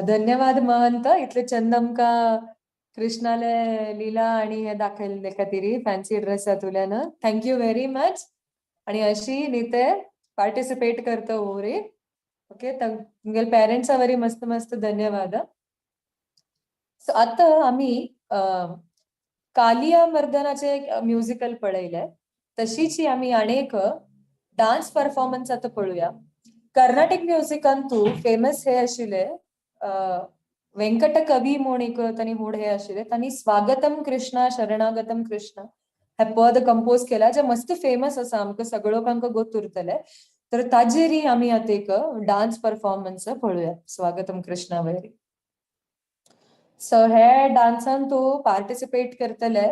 धन्यवाद महंत, इतले चंद आमकां कृष्णाले लीला आणि हे दाखयल्ले खातीर fancy ड्रेसांतल्यान। Thank you very much. आणि अशी न्ही ते पार्टिसिपेट करता उरी। ओके, तुमगेले पेरेंट्सा वरी मस्त मस्त धन्यवाद। सो आतां आमी कालिया मर्दनाचे एक म्युजिकल पळयले, तशीच आमी आनी एक डान्स परफॉर्मन्स आतां पळोवया। कर्नाटक म्युजिकांतू फेमस हे आशिल्ले वेंकट कवी म्हूण एक तांणी हूड हे आशिल्ले, तांणी स्वागतम कृष्णा शरणागतम कृष्णा हे पद कंपोज केला जे मस्त फेमस आसा, आमकां सगळ्यो लोकांक गोत उरतले। तर ताजेरय आमी आतां एक डान्स परफॉर्मन्स पळोवया स्वागतम कृष्णा वयर। सो हे डान्सान तूं पार्टिसिपेट करतले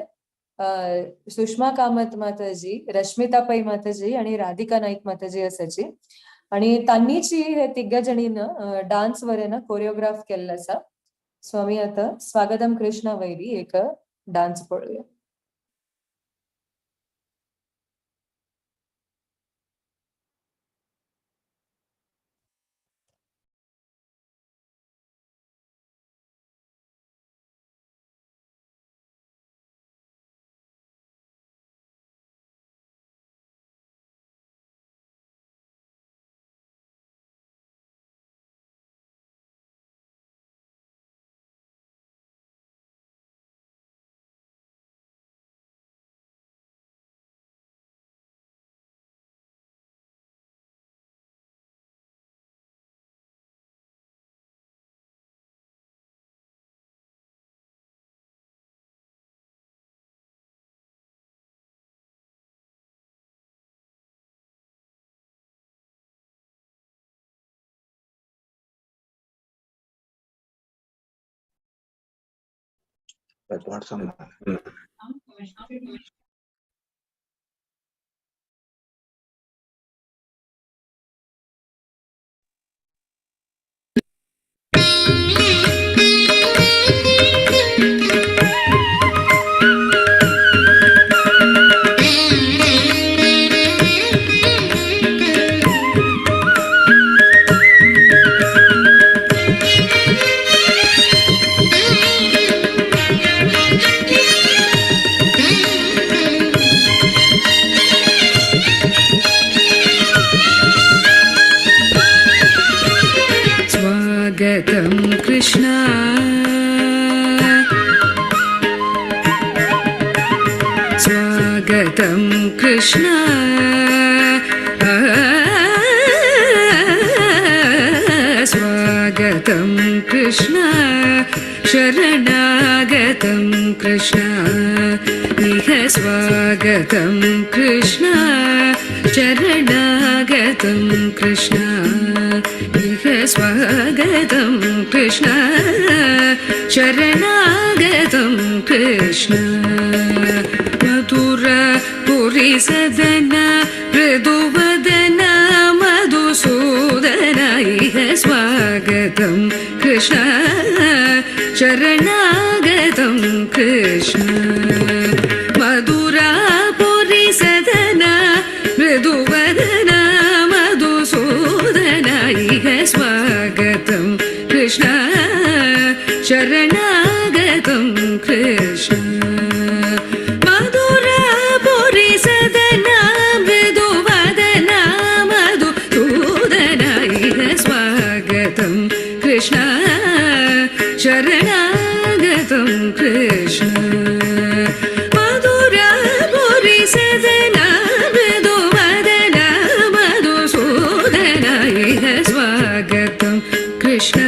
सुषमा कामत माताजी, रश्मिता पै माताजी आणि राधिका नाईक माताजी आसाची आणि तांणीची हे तिग्या जणीन डान्स वरेन कोरियोग्राफ केल्लो आसा। सो आमी आतां स्वागतम कृष्णा वयरी एक डान्स पळोवया। स्वागतं कृष्ण, स्वागतं कृष्ण, स्वागतं कृष्ण, शरणागतं कृष्ण, इह स्वागतं कृष्ण, शरणागतं कृष्ण, इह स्वागतं कृष्ण, शरणागतं कृष्ण. मधुर पुरी सदन मृदुवदन मधुसूदन इह स्वागतं कृष्ण, शरणागतं कृष्ण. मधुरापुरी सदन मृदुवदन मधुसूदन इह स्वागतं कृष्ण, शरणागतं कृष्ण. मधुरापुरी सदन मृदुवदन मधुसूदन इह स्वागतं कृष्ण, शरणागतं कृष्ण. मधुरापुरी सदन मृदुवदन मधुसूदन इह स्वागतं कृष्ण.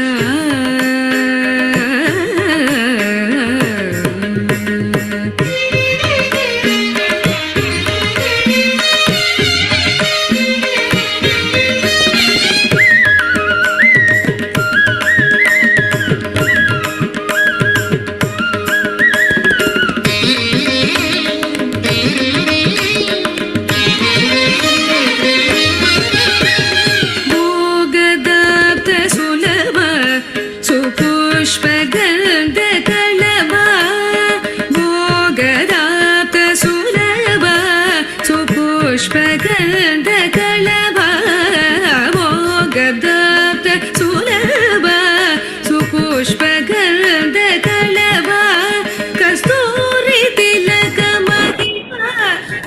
भोगदाप्त सुलभ सुपुष्पगन्ध कलभ, भोगदाप्त सुलभ सुपुष्पगन्ध कलभ, भोगदाप्त सुलभ सुपुष्पगन्ध कलभ, कस्तूरी तिलक महिमा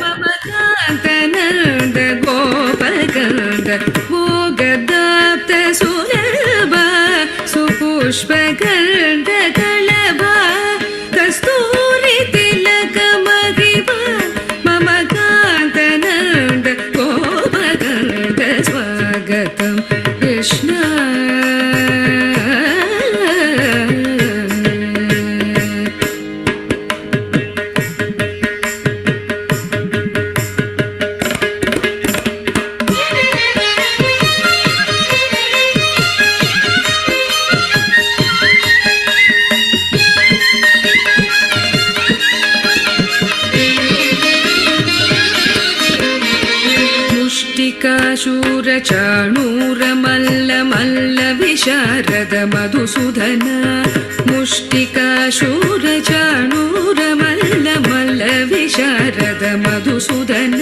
मम कान्तनन्द गोपकन्द, भोगदाप्त सुलभ सुपुष्पगन्ध कलभ, कस्तूरी तिलक महिमा मम कान्तनन्द गोपकन्द. स्वागतं कृष्ण. मुष्टिकाशूर मल्ल मल्ल विशारद मधुसूदन, मुष्टिकाशूर चाणूर मल्ल मल्ल विशारद मधुसूदन,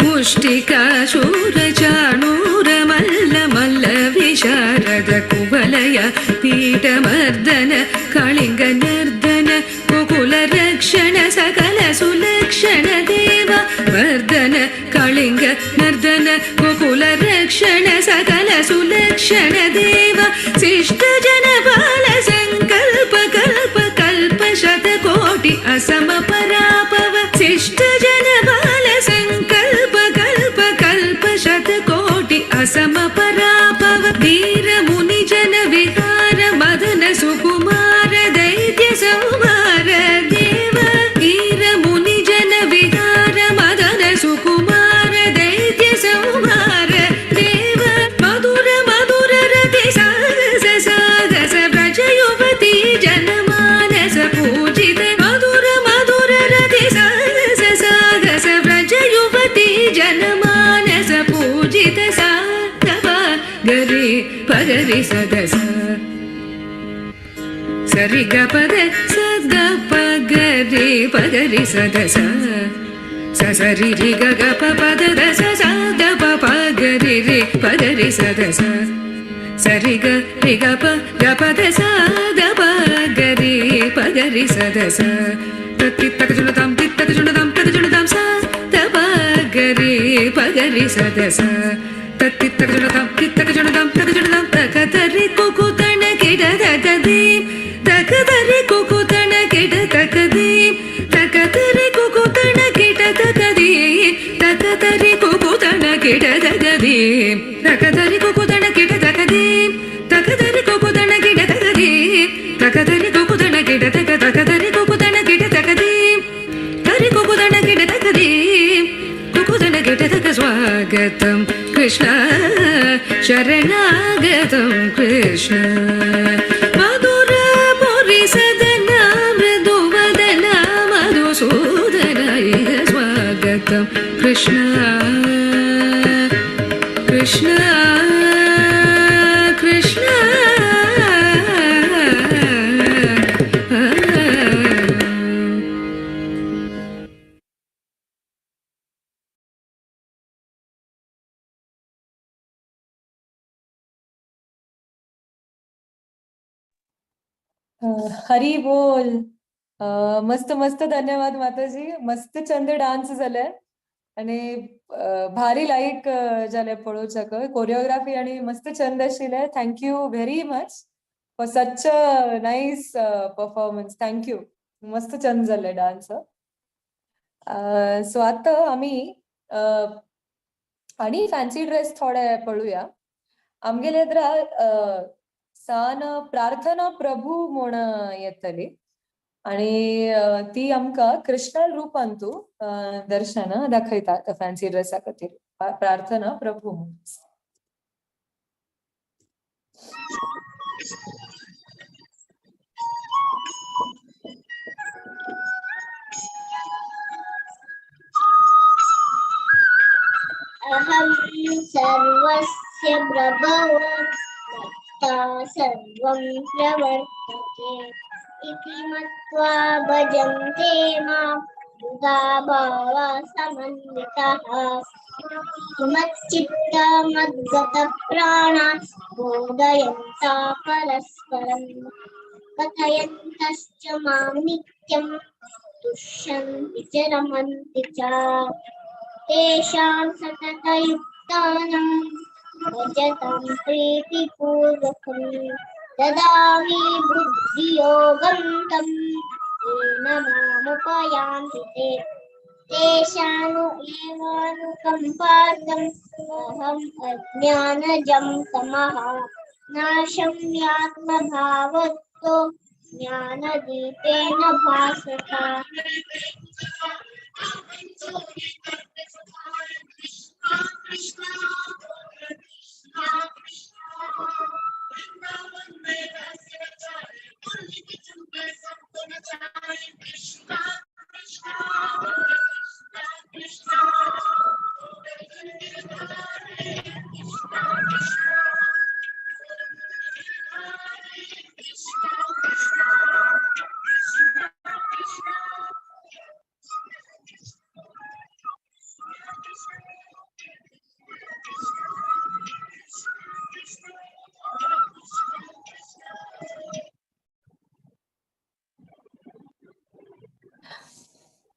मुष्टिकाशूर चाणूर मल्ल मल्ल विशारद कुवलय पीठमर्दन कलिंग नर्दन गोकुल रक्षण सकल सुलक्षण देव वर्धन कलिंग नर्दन गोकुल रक्षण सकल सुलक्षण देव शिष्ट जन बाल संकल्प कल्प कल्प शतकोटि असम परापव, शिष्ट जन बाल संकल्प कल्प कल्प शतकोटि असम परापव, वीर मुनि जन विहार मदन सुकुमार दैत्य संहार देव, वीर मुनि जन विहार मदन सुकुमार पगरि सद सा सरि ग पद स ग प ग रे पगरि सद सा स सरि रि ग ग प प the the स सा the प प ग रि रे पगरि सद सा सरि ग रि ग प ग प the सा the प ग रे पगरि सद सा तत्ति तक जुणताम तित तक जुणताम तक जुणताम सा the प ग रे पगरि सद सा तत्ति तक जुणताम तित तक जुणताम तक जुणताम तक तरि कुकुतण किट तक दीम तक तरि कुकुतण किट तक दीम तक तरि कुकुतण किट तक दीम तक तरि कुकुतण किट तक दीम तक तरि कुकुतण किट तक दीम तक तरि कुकुतण किट तक दीम तक तरि कुकुतण किट तक तक तरि कुकुतण किट तक दीम तरि कुकुतण किट तक दीम कुकुतण किट तक स्वागतम कृष्ण शरणागतम कृष्ण मधुर पुरी सदना मृदुवदना मधुसूदन स्वागतम कृष्ण कृष्ण कृष्ण। हरी बोल. मस्त मस्त धन्यवाद माताजी. मस्त चंद डान्स जाले आणि भारी लायक जाले पळोवच्याक कोरियोग्राफी आणि मस्त चंद आशिल्ले. Thank you very much for such a nice performance. Thank you. मस्त चंद जाले डान्स. सो आतां आमी आणि फॅन्सी ड्रेस थोडे पळोवया. आमगेले सान प्रार्थना प्रभू म्हूण येतली आणि ती आमकां कृष्णा रूपान तूं दर्शन दाखयता फॅन्सी ड्रेसा खातीर. प्रार्थना प्रभू म्हूण. अहं सर्वस्य प्रभवो सर्वं प्रवर्तते इति मत्वा भजन्ते मां बुधा भावा समन्विताः मच्चित्ता मद्गतप्राणा बोधयन्ता परस्परं कथयन्तश्च मां नित्यं तुष्यन्ति च रमन्ति च तेषां सततयुक्तानां भजतां प्रीतिपूर्वकं ददामि बुद्धियोगं तं येन मामुपयान्ति ते तेषानु एवानुकम्पार्थम् अहम् अज्ञानजं तमः नाशं यात्मभावतो ज्ञानदीपेन भासता।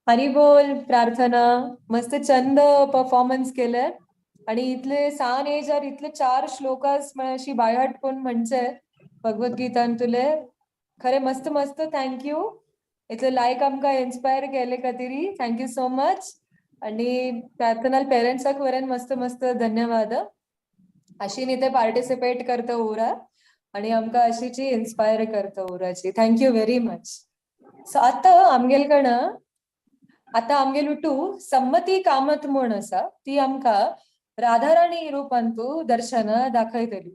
हरी बोल प्रार्थना. मस्त चंद परफॉर्मन्स केलंय आणि इतले सान एजार इतले 4 श्लोकास अशी बायहाट कोण म्हणचे भगवद्गीतांतुले. खरे मस्त मस्त thank you. इतले लायक आमकां इन्स्पायर केले खातीर thank you so much. आणि प्रार्थना पेरेंट्साक वरेन मस्त मस्त धन्यवाद. अशी इथे पार्टिसिपेट करता उरा आणि आमकां अशीची इन्स्पायर करता उराची. Thank you very much. So आतां आमगेल कण आतां आमगेल उटू सम्मती कामत म्हूण आसा ती आमकां राधाराणी रूपान तूं दर्शन दाखयतली.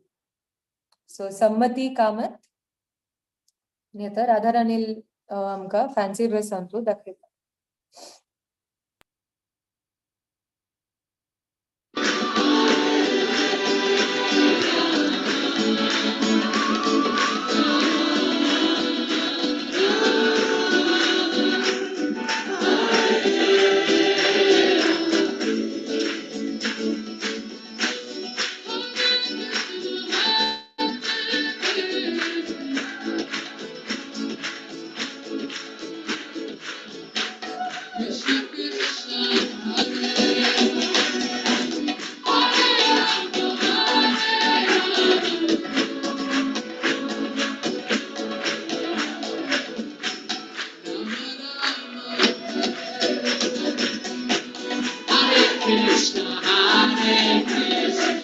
सो सम्मती कामत आनी आतां राधाराणी आमकां फॅन्सी ड्रेसान तूं दाखयता. Krishna, Hare Krishna.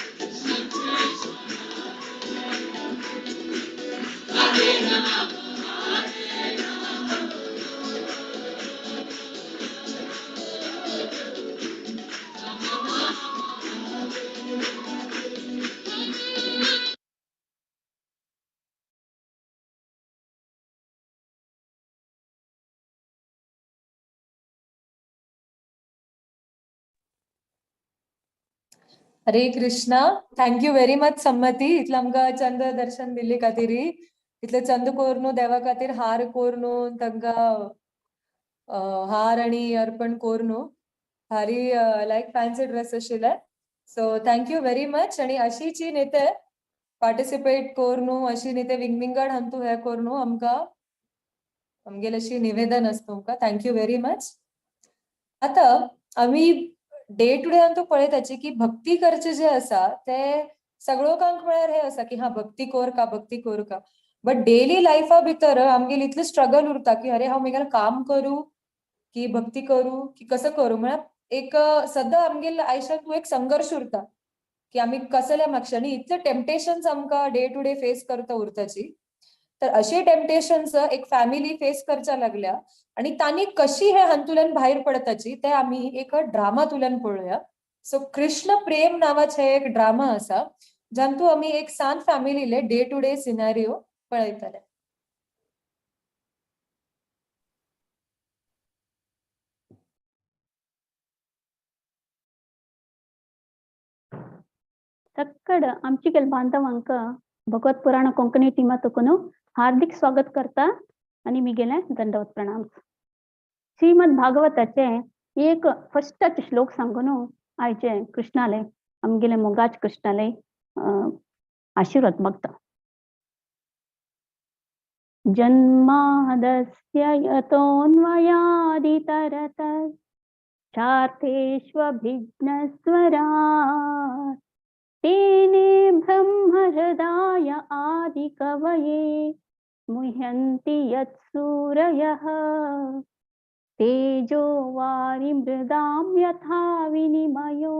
Krishna Krishna, Hare Rama, Hare Rama. Hare Krishna. Thank you very much Sammati. इतलें आमकां चंद दर्शन दिल्ले खातीर, इतले चंद कोरनू देवा खातीर हार कोरनू तांकां हार आनी अर्पण कोरनू भारी लायक फॅन्सी ड्रेस आशिल्ले. So thank you very much. आनी अशीची न्ही पार्टिसिपेट कोरनू अशी न्ही ते विंगविंगड हांतू हे कोरनू आमकां आमगेले अशी निवेदन आसा तुमकां. Thank you very much. आतां आमी डे टू डे अंतू पळयताची की भक्ती करचे जे आसा ते सगळोकांक म्हळ्यार हे आसा की हा भक्ती कोर का, भक्ती कोर का, बट डेली लायफा भितर आमगेली इतले स्ट्रगल उरता की अरे हांव म्हगेलें काम करूं की भक्ती करूं की कसं करूं. म्हळ्यार एक सद्दां आमगेल्या आयुश्यांत एक संघर्श उरता की आमी कसल्या मागचे आनी इतले टेम्पटेशन्स आमकां डे टू डे फेस करता उरताची. तर अशी टेम्पटेशन्स एक फॅमिली फेस करच्या लागल्या आनी तांणी कशी हे हातूंतल्यान भायर पडताची ते आमी एक ड्रामांतल्यान पळोवया. सो कृष्ण प्रेम नावाचे एक ड्रामा आसा जांतू आमी एक सान फॅमिलीले डे टू डे सिनारियो पळयतले. तक्कड आमची केल बांधवांक भगवत पुराण कोंकणी टीमा तुकून हार्दिक स्वागत करता आणि मी गेले दंडवत प्रणाम. श्रीमद भागवताचे एक फर्स्टाचे श्लोक सांगून आयचे कृष्णाले आमगेले मोगाच कृष्णाले आशीर्वाद मागता. जन्मादस्य यतोऽन्वयादितरतः चार्थेष्वभिघ्नस्वराट् तेने ब्रह्महृदाय आदिकवये मुह्यन्ति यत्सूरयः तेजो वारिमृदां यथा विनिमयो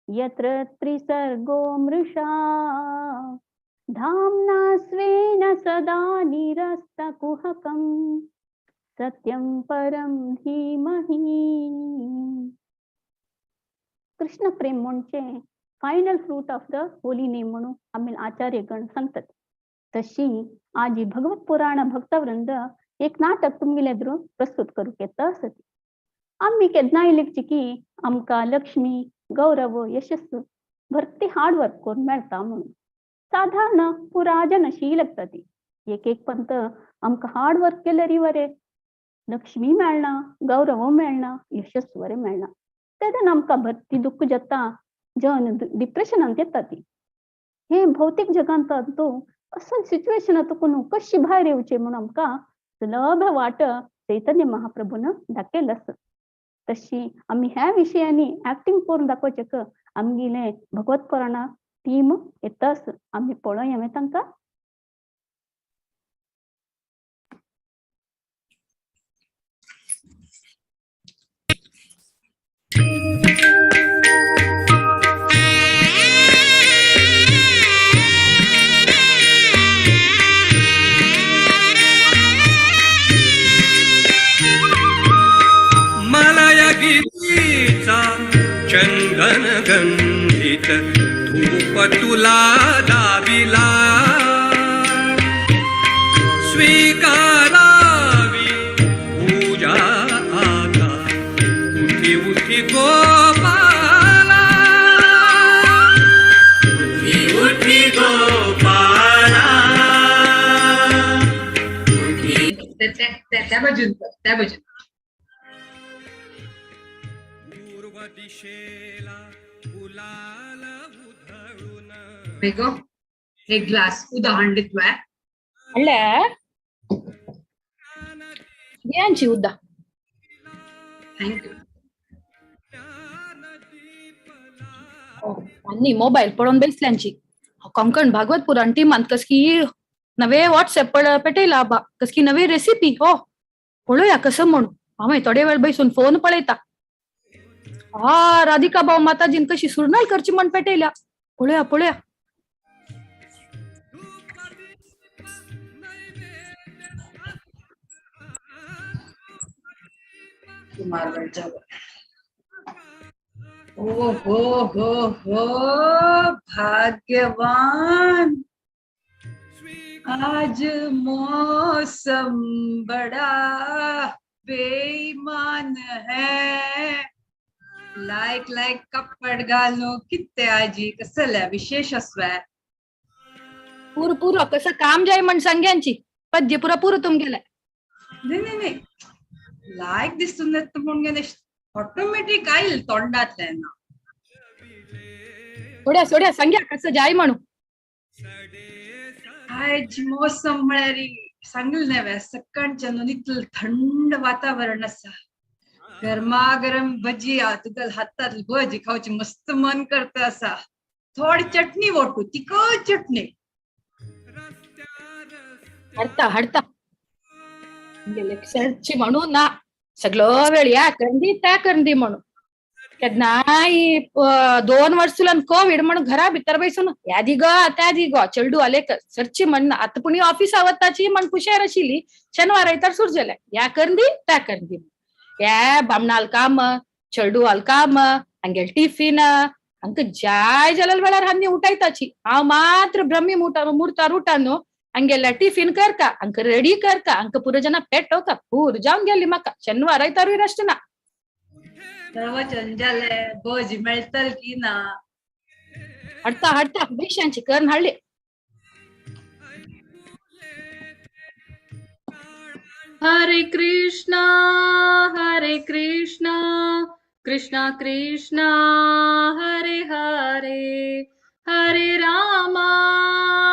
यत्र त्रिसर्गो मृषा धाम्ना स्वेन सदा निरस्तकुहकं सत्यं परं धीमहि. कृष्ण प्रेम म्हणजे final fruit of the holy name म्हणून आम्ही आचार्यगण सांगतात. तशी आजी भगवत पुराण भक्तवृंद एक नाटक तुमगेले एದುರು प्रस्तुत करूंक येता आसती. आमी केन्ना इलेकची की आमकां लक्ष्मी गौरव यशस्स भरती हार्ड वर्क करून मेळटा म्हणून साधारण पुराजन अशी लागता ती. एक एक पंत आमकां हार्ड वर्क केल्यार वरे लक्ष्मी मेळना, गौरव मेळना, यशस्स वरे मेळना. तेन्ना आमकां भरती दुख्ख जाता, जन डिप्रेशनांत येता ती. हे भौतीक जगांत तूं असल सिच्युएशनांत तुका कशी भायर येवचें म्हणून आमकां सुलभ वाट चैतन्य महाप्रभून दाखयला आसा. तशी आमी ह्या विशयांनी एक्टींग करून दाखोवचें आमगेले भगवत पुराणा टीम येता आसा. आमी पळोवया तांकां. मलयगिरीचा चंदन गंधित धूप तुला दाविला, स्वीकारावी पूजा आता उठी उठी गोपाला, उठी उठी गोपाला. त्या बाजून, त्या बाजून. पूर्व दिशेला गुलाल उधळून बेगो एक ग्लास उदक हाडले तुवें? हाडले घे उद्दा. Thank you. आनी मोबायल पळोवन बेसल्यांची कोंकण भागवत पुराण टीमान कसकी नवे व्हॉट्सएप पेटयला बा, कसकी नवी रेसिपी हो. पळोवया कसं म्हणून. हांवें थोडे वेळ बैसून फोन पळयता. हा, राधिका भाऊ माताजीन कशी सुरनाल करची म्हण पेटयल्या. पळोवया पळोवया. ओ हो हो हो, भाग्यवान, आज मौसम बड़ा बेईमान है. लायक लायक कपड घालून कित्ते आजी कसल्या विशेष असवाय. पूर पूर कसं काम जाय म्हण सांग्यांची पद्य पुरा पूर तुमगेले. नाही नाही नाही, लायक दिसून येत म्हणून ऑटोमॅटिक आईल तोंडातल्यान. सोड्या सोड्या, सांग्या कसं जाय म्हणू. आयज मौसम म्हळ्यार सांगल न्हय, सकाळच्या न्हू इतलें थंड वातावरण आसा. गरमागरम भजी तुका हातात भजी खावची मस्त मन करता आसा. थोडी चटणी वोटू, तिखट चटणी. हाडता हाडता सरची म्हणू ना, सगळो वेळ या करंदी त्या करंदी म्हणून. केन्नाय 2 वर्स तुला कोविड म्हणून घरा भितर बैसून ह्या दी गो त्या दी गो चेडू आले सरची म्हण. आतां पुणी ऑफिसा वताची म्हण कुशेर आशिल्ली. शेनवार आयतार सुरू जाले ह्या करंदी त्या करंदी, ह्या बामणाल काम, चेडू काम, हांगेल टिफिन, हांकां जाय जाल्यार वेळार हांणी उठायताची. हांव मात्र ब्रह्मी मुहूर्तार उठान न्हू, हांगेल्या टिफिन करता, हांकां रेडी करता, हांकां पुरो जना पेटोवका पूर जावन गेली म्हाका. शेनवार आयतारूय रेस्ट ना. प्रवचन जाले, भजी मेळटल की ना. हाडता हाडता, बेशांची करून हाडली. हरे कृष्णा हरे कृष्णा कृष्णा कृष्णा हरे हरे, हरे रामा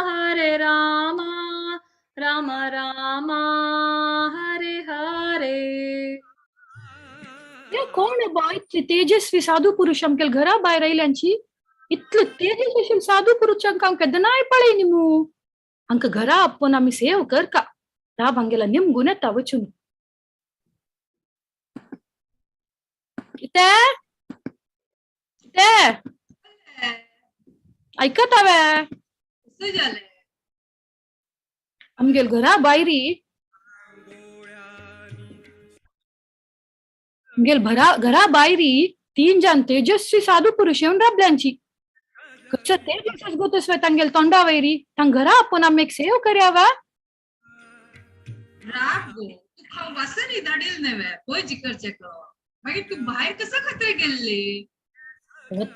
हरे रामा राम रामा हरे हरे. कोण बा इतले तेजस्वी साधू पुरुष आमगेले घरा भायर आयल्यांची. इतले तेजस्वी साधू पुरुषांक हांव केन्नाय पळयनी मू. हांकां घरा आपोवन आमी सेव करका. राब हांगेला निमगून येता वचून. कितें कितें आयकता वे? कसं जालें? आमगेल घरा भायरी आमगेल घरा भायरी 3 जण तेजस्वी साधू पुरुष येवन राबल्यांची. कसं तेजस गो तसवे तांगेल तोंडा वयरी. तांग घरा आपोवन आमी एक सेव करया वा. राग गो, तू खाव वासरी धाडील न्हय भजी करचे मागीर तू भायर कसं खातरे गेल्ली?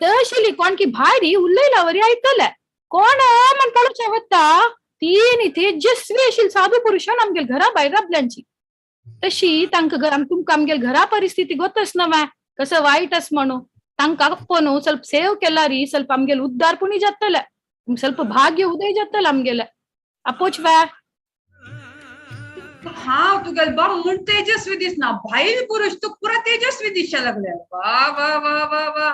तशिली कोण की भायरी उलयला वरी आयकले. कोण म्हण पळोवचें वता, 3 तेजस्वी आशिल्ले साधू पुरुषान आमगेल घरा भायर राबल्यांची. तशी तांकां तुमकां आमगेल घरा परिस्थिती गोतच नव्या कसं वायट आस म्हणून. तांकां आपोवन ಸ್ವಲ್ಪ सेव केल्यारी ಸ್ವಲ್ಪ आमगेल उद्धार पुणी जातले, ಸ್ವಲ್ಪ भाग्य उदय जातले आमगेले. आपोच वे. हा, तुगेल बा म्हूण तेजस्वी दिसना, भायल पुरुष तू पुरा तेजस्वी दिसच्या लागले. वा वा वा वा वा.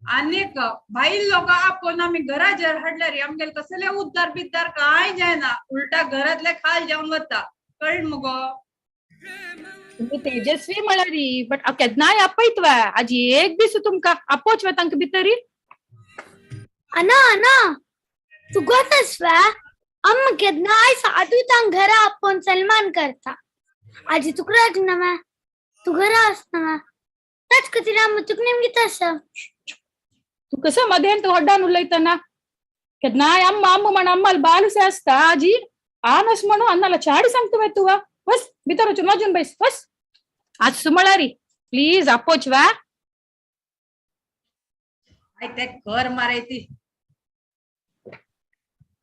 आनीक भायल लोकां आपोवन आमी घरा जर हाडल्यार आमगेल कसले उद्धार बिद्धार काय जायना, उलटा घरातले खाल जावन वता. कळ मुगो? तुमी तेजस्वी म्हळ्यारी बट केन्नाय आपयत वे. आजी एक दीस तुमकां आपोच वे तांकां भितरी. अना अना, तुगोतच वे. अम्मा केन्नाय साधू तांक घरा आपोवन सन्मान करता. आजी तुका नव्या, तू घरा आसना ताच खातीर आमी तुका नेमकी आसा. तू कसं मध्येन तू हड्डान उलयतना केन्नाय अम्मा अम्मा म्हण अम्माल बालसे आसता. आजी आनस म्हणून अन्नाला चाडी सांगता वे तुवा. बस भितर वचून वाजून बैस बस. आज सुमळारी प्लीज आपोच वा. ते कर मारायती.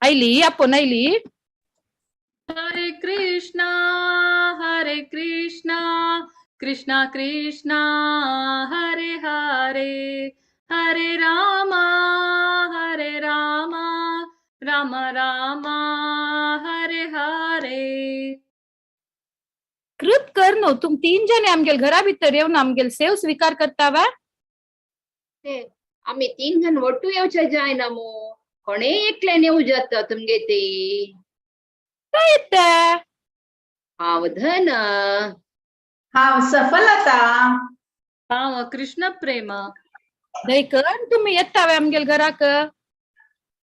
आयली आपोवन आयली. हरे कृष्णा हरे कृष्णा कृष्णा कृष्णा हरे हरे, हरे रामा हरे रामा राम रामा हरे हरे. कृप कर न्हू तुम 3 जण आमगेल घरा भितर येवन आमगेल सेव स्वीकार करता वा. आमी 3 जण ಒಟ್ಟು येवचे जायना मू, कोणेय एकल्यान येवं जाता तुमगे ती. काय येता? हांव धन. हांव सफलता. हांव कृष्ण प्रेमा. दयकन तुमी येतावे आमगेल घराक.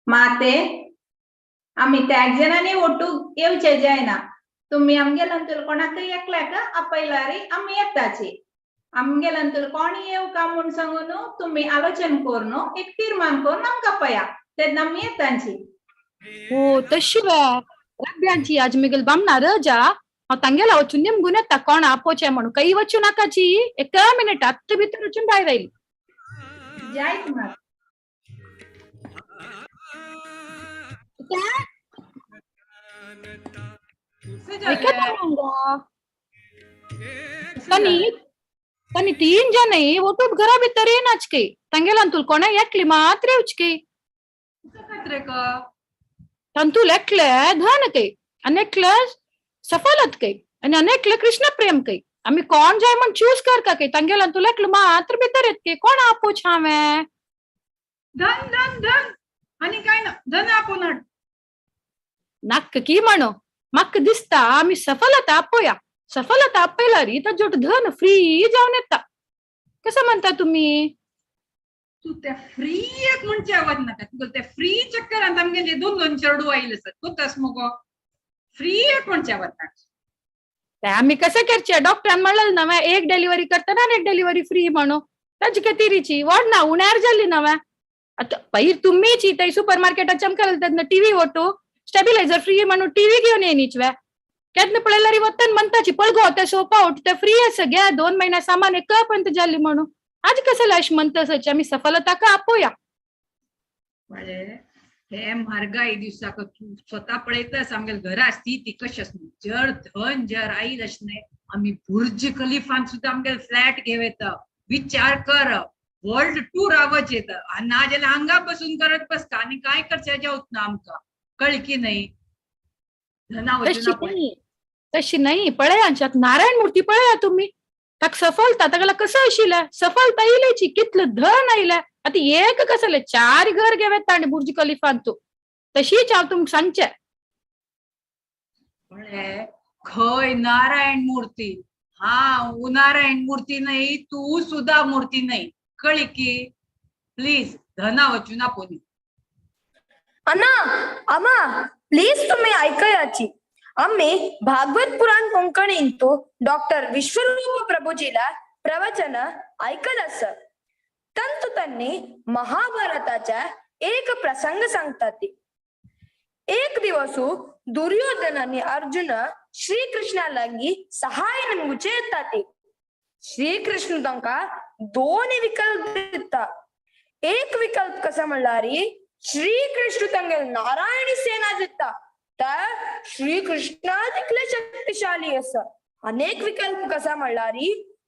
माते, आमी त्याग जणांनी ओटू येवचे जायना. तुमी आमगेलांतूल कोणाकय एकल्याक आपयलारी आमी येताची. आमगेलांतूल कोण येवका म्हूण सांगून तुमी आलोचन करून एक तीर्मान करून आमकां पया, तेन्ना आमी येताची. हो तशी वे रब्यांची आज मिगेल बामना रजा. हांव तांगेला वचून निमगून येता कोण आपोवचें म्हणून. खंय वचूं नाकाची, एका मिनट आत्त भितर वचून भायर आयली. जायत मात. तांणी 3 जण ओटूप घरा भितर येनाच की तांगेलान तुल कोणा एकली मात्र येवच की. तांतूल एकले धन कै आनी एकले सफलत कै आनी अनेकले कृष्ण प्रेम कै. आमी कोण जाय म्हण चूज करका कै. तांगेलान तुल एकले मात्र भितर येत की. कोण आपोच हांवें? धन धन धन आनी काय ना, धन आपोवन हाड. नाक्क की म्हणो म्हाका दिसता आमी सफलता आपोया. सफलता आपयल्यार ताजोट धन फ्री जावन येता. कसं म्हणता तुम्ही? तू त्या फ्री एक म्हणचे आवाज नाका. तुका त्या फ्री चक्करांत आमगेले 2-2 चेडू आयले सर. तूं तस मगो फ्री एक म्हणचे आवाज नाका. ते आमी कशें करचें? डॉक्टरान म्हणलें नवें एक डिलिव्हरी करतना आनी एक डिलिव्हरी फ्री म्हणून. ताजी खातीरीची व्हड ना उण्यार जाली नवें. आतां पयर तुमीची थंय सुपर मार्केटात चमकाल तेन्ना टिवी ओटू स्टेबिलायझर फ्री म्हणून टिवी घेवन येयनीच वे. केन्ना पळयल्यार वतन म्हणटाची पळगो ते सोफा ओट ते फ्री आसा घे 2 म्हयन्या सामान एका पर्यंत जाली म्हणून. आज कसं अशें म्हणटा आमी सफलता का आपोया. पळे हे म्हारगाय दिवसाक तूं स्वता पळयतास आमगेले घरा स्थिती कशी आसा. जर धन जर आयल अशें न्हय आमी बुर्ज खलिफान सुद्दां आमगेले फ्लॅट घेवं येता. विचार कर, वर्ल्ड टूर आवच येता. आनी नाजाल्यार हांगा बसून करत बसता आनी काय करचें जावत ना आमकां. कळ्ळें की न्हय? धना वचून तशी नाही. पळया नारायण मूर्ती पळया तुम्ही. ताका सफलता ताका कसं आशिल्लें सफलता येयल्याची कितलें धन आयलें. आतां एक कसलें 4 घर घेवं येता आनी बुर्ज खलिफान तूं. तशीच हांव तुमकां सांगचें. पळे खंय नारायण मूर्ती? हांव नारायण मूर्ती न्हय, तूं सुद्दां मूर्ती न्हय. कळ्ळें की? प्लीज धना वचून आपोवनी. अना अमा प्लीज तुम्ही ऐकयाची. आम्ही भागवत पुराण कोंकणींतु डॉक्टर विश्वरूप प्रभुजीला प्रवचन ऐकल अस. तंतु त्यांनी महाभारताच्या एक प्रसंग सांगतात. एक दिवस दुर्योधन आणि अर्जुन श्रीकृष्णालागी सहाय निमगुचे येतात. श्रीकृष्ण तांका 2 विकल्प दिता. एक विकल्प कसा म्हणल्यार श्रीकृष्ण तांगेल नारायणी सेना दिता तर श्रीकृष्ण तितले शक्तिशाली आसा. अनेक विकल्प कसा म्हणल्यार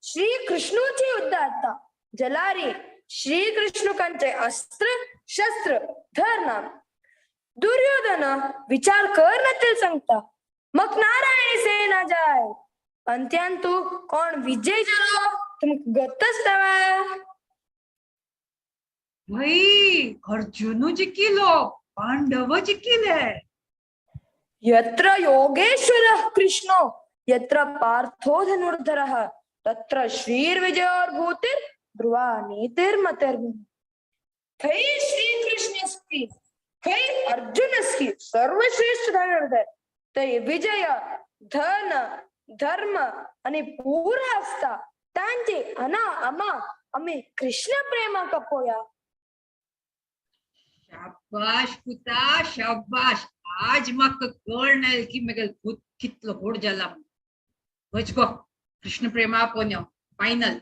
श्रीकृष्णूचे युद्ध आता जलारी श्रीकृष्ण कांचे अस्त्र शस्त्र धरना. दुर्योधन विचार कर नतील सांगता मग नारायणी सेना जाय. अंत्यांतू कोण विजय जालो तुमकां गतच नव्हे. भाई अर्जुन जिखिलो, पांडव जिखिले. यत्र योगेश्वरः कृष्णो यत्र पार्थो धनुर्धरः तत्र श्रीर्विजयोर्भूतिर ध्रुवा नीतिर्मतिर्. थंय श्रीकृष्ण अस्ति, थंय अर्जुन अस्ति, सर्वश्रेष्ठ धनुर्धर. थंय विजय, धन, धर्म आनी पुरा आसता. तांचे अना अमा आमी कृष्ण प्रेमाक आपोया. शाबाश पुता, शाबाश. आज म्हाका कळ्ळें आयलें की म्हगेलो पूत कितलो व्हड जाला. वच गो कृष्ण प्रेमा आपोवन यो फायनल.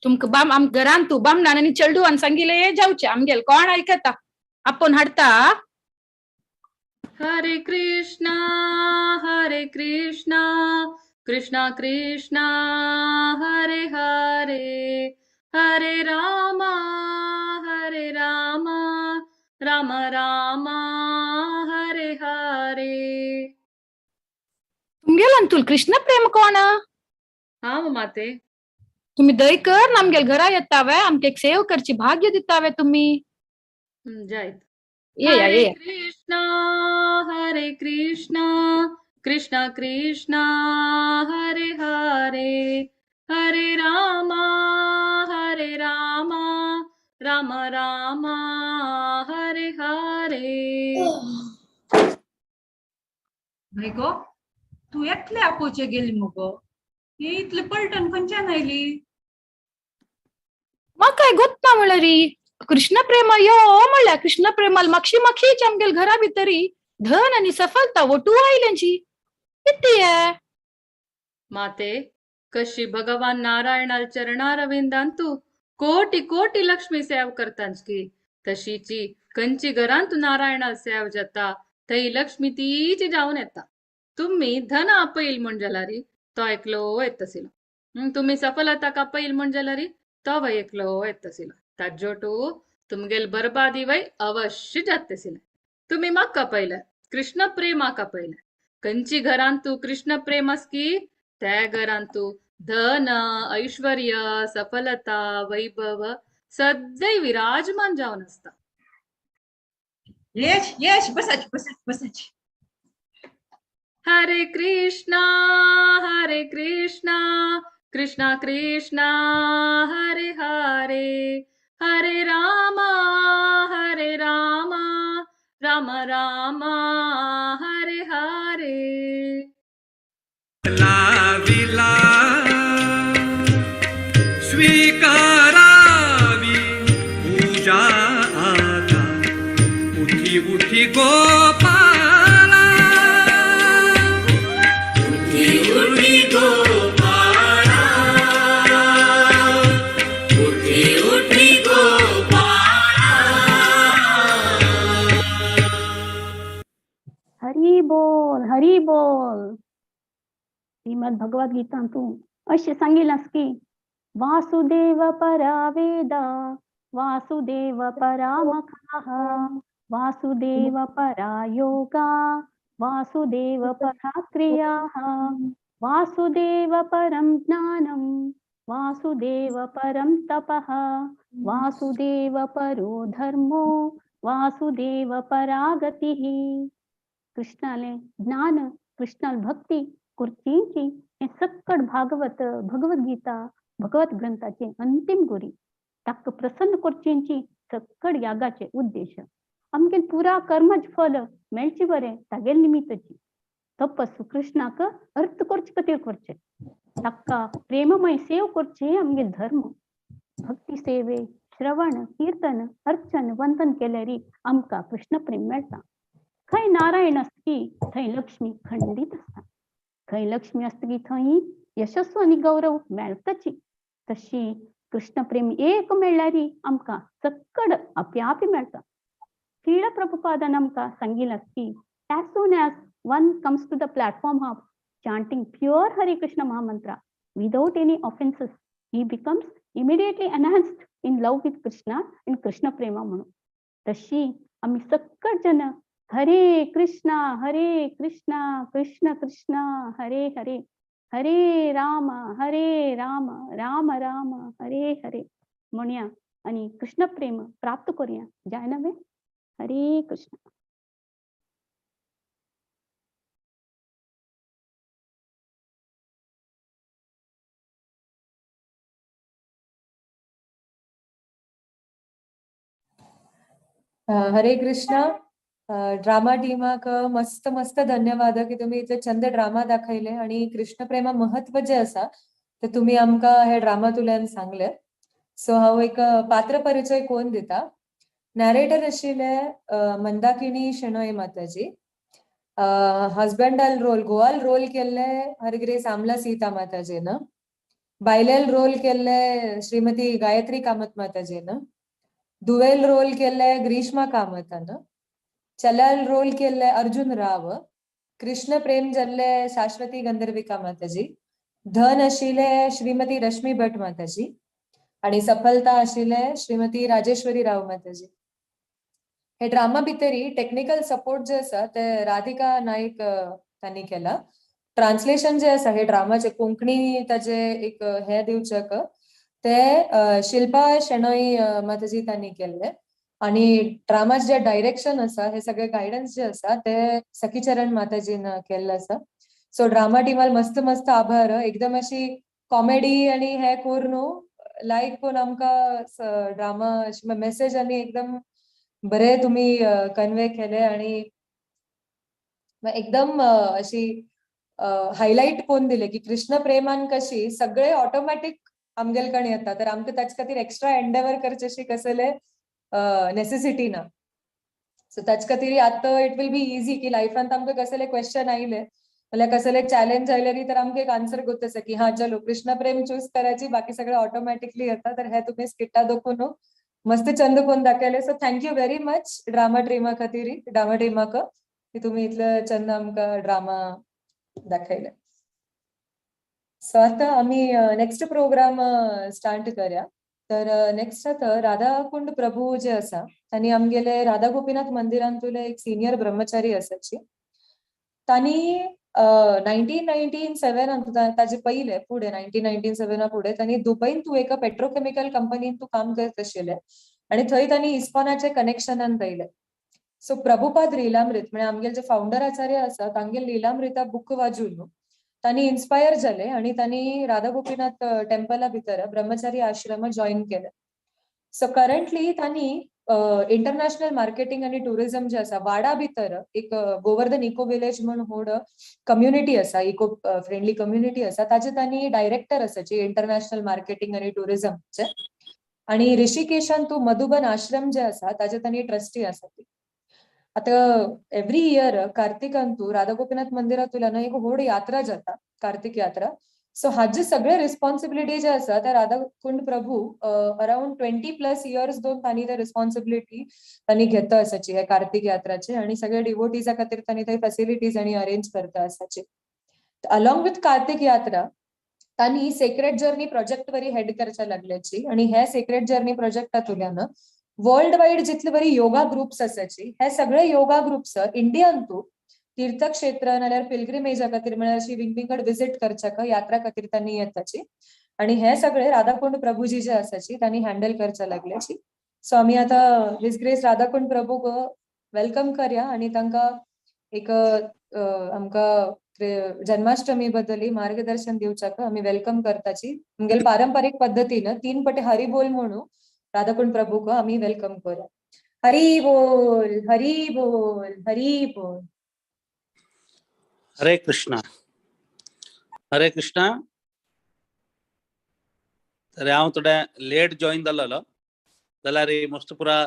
तुमकां बाम आम घरान तूं बामणान आनी चेडवान सांगिल्लें जावचें. आमगेल कोण आयकता? आपोवन हाडटा. हरे कृष्णा हरे कृष्णा कृष्णा कृष्णा हरे हरे, हरे रामा हरे रामा राम रामा हरे हरे. तुमगेल अंतुल कृष्ण प्रेम कोण? हांव माते. तुम्ही दयकर आमगेल घरा येतावे, आमकां एक सेव करची भाग्य दितावे तुम्ही. जायत. येया हरे येया. कृष्णा हरे कृष्णा कृष्णा कृष्णा हरे हरे, राम राम हरे हरे. बाई गो, तूं एकले आपोवचे गेली मुगो, ही इतली पलटण खंयच्यान आयली? म्हाकाय गोत्ता म्हणल्यार कृष्ण प्रेमा यो म्हणल्यार कृष्ण प्रेमाल मागशी मागशीच आमगेल घरा भितरी धन आनी सफलता वटू आयल्यांची किती. माते, कशी भगवान नारायणाल चरणारविंदांतू कोटी कोटी लक्ष्मी सेव करतांच की तशीची कंची घरांतू नारायणाल सेव जाता थंय लक्ष्मी तीची जावन येता. तुम्ही धन आपयल म्हण जाल्यारी तो एकलो येतसिलो, तुम्ही सफलता कापयल म्हण जाल्यारी तो वय एकलो येतसिलो. ताज्जोटू तुमगेल बरबादी वय अवश्य जातसिले. तुम्ही म्हाका पयले कृष्ण प्रेमाक पयले. कंची घरांतू कृष्ण प्रेम आसकी त्या घरांतू धन ऐश्वर्य सफलता वैभव सद्य विराजमान जावन आसता. यश यश, बसाची बसाची बसाची. हरे कृष्णा हरे कृष्णा कृष्णा कृष्णा हरे हरे, हरे राम हरे राम राम राम हरे हरे. लाविला स्वीकारावी पूजा आता, उठी उठी गोपाला, उठी उठी गोपाला, उठी उठी गोपाला. हरी बोल हरी बोल. श्रीमद भगवद गीतांतू अशें सांगिल्लां की वासुदेव परा वेदा वासुदेव परामखाः वासुदेव परा योगा वासुदेव परा क्रियाः वासुदेव परं ज्ञानं वासुदेव परं तपः वासुदेव परो धर्मो वासुदेव परा गतिः. कृष्णाले ज्ञान कृष्णाल भक्ती कुर्चींची हे सक्कड भागवत भगवद्गीता भगवत ग्रंथाचे अंतिम गुरी. ताका प्रसन्न करचेंची सक्कड यागाचे उद्देश. आमगेल पुरा कर्मज फल मेळचे बरें तागेल निमित्तची तपस कृष्णाक अर्थ करचे खातीर करचे. ताका प्रेममय सेव करचे आमगेल धर्म. भक्ती सेवे श्रवण कीर्तन अर्चन वंदन केल्यारी आमकां कृष्ण प्रेम मेळटा. खंय नारायण आसता थंय लक्ष्मी खंडीत आसता. खंय लक्ष्मी आसता की थंय यशस्व आनी गौरव मेळटाची. तशी कृष्ण प्रेम एक मेळ्ळ्यारी आमकां सक्कड आपयापी मेळटा. श्रील प्रभुपादान आमकां सांगिल्लां की as soon as one comes to the platform of chanting pure Hare Krishna Mahamantra without any offences, he becomes immediately enhanced in love with Krishna in Krishna prema म्हणून. तशी आमी सक्कड जन हरे कृष्णा हरे कृष्णा कृष्ण कृष्ण हरे हरे हरे राम हरे राम राम राम हरे हरे म्हणया आनी कृष्ण प्रेम प्राप्त करूया. जायना वे. हरे कृष्ण. हरे कृष्णा. ड्रामा टीमाक मस्त मस्त धन्यवाद की तुम्ही इतले चंद ड्रामा दाखयले आणि कृष्ण प्रेमा महत्व जे आसा ते तुम्ही आमकां हे ड्रामांतल्यान सांगले. सो हांव एक पात्र परिचय कोण दिता. नॅरेटर आशिल्ले मंदाकिनी शेणोय माताजी. हजबंडाल रोल गोवाल रोल केल्ले हरग्रेस आमला सीता माताजीन. बायलेल रोल केल्ले श्रीमती गायत्री कामत माताजीन. दुवेल रोल केल्ले ग्रीष्मा कामतान. चल्याल रोल केल्ले अर्जुन राव. कृष्ण प्रेम जाल्ले शाश्वती गंधर्विका माताजी. धन आशिल्ले श्रीमती रश्मी भट माताजी आणि सफलता आशिल्ले श्रीमती राजेश्वरी राव माताजी. हे ड्रामा भितरी टेक्निकल सपोर्ट जे आसा ते राधिका नाईक तांणी केला. ट्रान्सलेशन जे आसा हे ड्रामाचे कोंकणी ताजे एक हे दिवचेक ते शिल्पा शेणोई माताजी तांणी केल्ले. आणि ड्रामाचे जे डायरेक्शन आसा हे सगळे गायडन्स जे आसा ते सखीचरण माताजीन केल्ले आसा. सो ड्रामा टीमाल मस्त मस्त आभार. एकदम अशी कॉमेडी आणि हे करून लायक करून आमकां ड्रामा मेसेज आनी एकदम बरे तुम्ही कन्वे केले आणि एकदम अशी हायलाइट करून दिले की कृष्ण प्रेमान कशी सगळे ऑटोमॅटिक आमगेलकण येता, तर आमकां ताचे खातीर एक्स्ट्रा एंडेवर करचे अशी कसले नेसेसिटी ना. सो ताचे खातीर आतां it will be easy की लायफांत आमकां कसले क्वेश्चन आयले जाल्यार कसले चॅलेंज आयले तर आमकां एक आन्सर गोत आसा की हा चलो कृष्ण प्रेम चूज करायची, बाकी सगळं ऑटोमॅटिकली येता. तर हे तुम्ही स्किटा दाखोवन मस्त चंद करून दाखयले. So thank you very much drama टीमा खातीर, ड्रामा टीमाक की तुम्ही इतलं चंद आमकां ड्रामा दाखयले. सो आता आमी नेक्स्ट प्रोग्राम स्टार्ट करया. तर नेक्स्ट आतां राधाकुंड प्रभू जे आसा तांणी आमगेले राधा गोपीनाथ मंदिरांतुले एक सिनियर ब्रह्मचारी आसाची. तांणी 1997 ताजे पयले फुडें 1997 फुडें तांणी दुबईन तूं एका पेट्रोकेमिकल कंपनीन तूं काम करत आशिल्ले आनी थंय तांणी इस्कॉनाचे कनेक्शनान आयले. सो प्रभुपाद लीलामृत म्हणजे आमगेले जे फाउंडर आचार्य आसा तांगेले लीलामृता बुक वाजून तांणी इन्स्पायर जाले आनी तांणी राधा गोपीनाथ टेम्पला भितर ब्रह्मचारी आश्रम जॉईन केले. सो करंटली तांणी इंटरनॅशनल मार्केटिंग आनी टुरिझम जे आसा वाडा भितर एक गोवर्धन इको विलेज म्हण व्हड कम्युनिटी आसा, इको फ्रेंडली कम्युनिटी आसा, ताजे तांणी डायरेक्टर आसा जे इंटरनॅशनल मार्केटिंग आनी टुरिझमचे. आनी ऋषिकेशान तूं मधुबन आश्रम जे आसा ताजे तांणी ट्रस्टी आसा. आतां एवरी इयर कार्तिकांतू राधा गोपीनाथ मंदिरांतल्यान एक व्हड यात्रा जाता, कार्तिक यात्रा. सो हाजे सगळे रिस्पॉन्सिबिलिटी जे आसा त्या राधाकुंड प्रभू अराउंड 20+ इयर्स दोन तांणी ते रिस्पॉन्सिबिलिटी तांणी घेता आसाची हे कार्तिक यात्राचे आनी सगळे डिवोटीजा खातीर तांणी ते फॅसिलिटीज आनी अरेंज करता आसाची. अलॉंग विथ कार्तिक यात्रा तांणी सेक्रेड जर्नी प्रोजेक्ट वरी हेड करच्या लागल्याची आनी हे सेक्रेड जर्नी प्रोजेक्टांतल्यान वर्ल्ड वाईड जितले बरी योगा ग्रुप्स आसाची हे सगळे योगा ग्रुप्स इंडियांतू तीर्थक्षेत्र नाल्यार पिलग्रिमेजा खातीर म्हळ्यार अशी विंगविंगड विजीट करच्याक यात्रा खातीर तांणी येताची आनी हे सगळे राधाकुंड प्रभूजी जे आसाची तांणी हँडल करच्या लागल्याची. सो आमी आतां his grace Radhakund प्रभूक welcome करया आनी तांकां एक आमकां जन्माष्टमी बद्दल मार्गदर्शन दिवच्याक आमी welcome करताची. आमगेले पारंपारीक पद्दतीन 3 पटे हरी बोल म्हणू राधाकुंड प्रभूक आमी welcome करूया. हरी बोल, हरी बोल, हरी बोल. हरे कृष्णा, हरे कृष्णा. तर हांव थोडे लेट जॉईन जाल्लो जाल्यार मस्त पुरा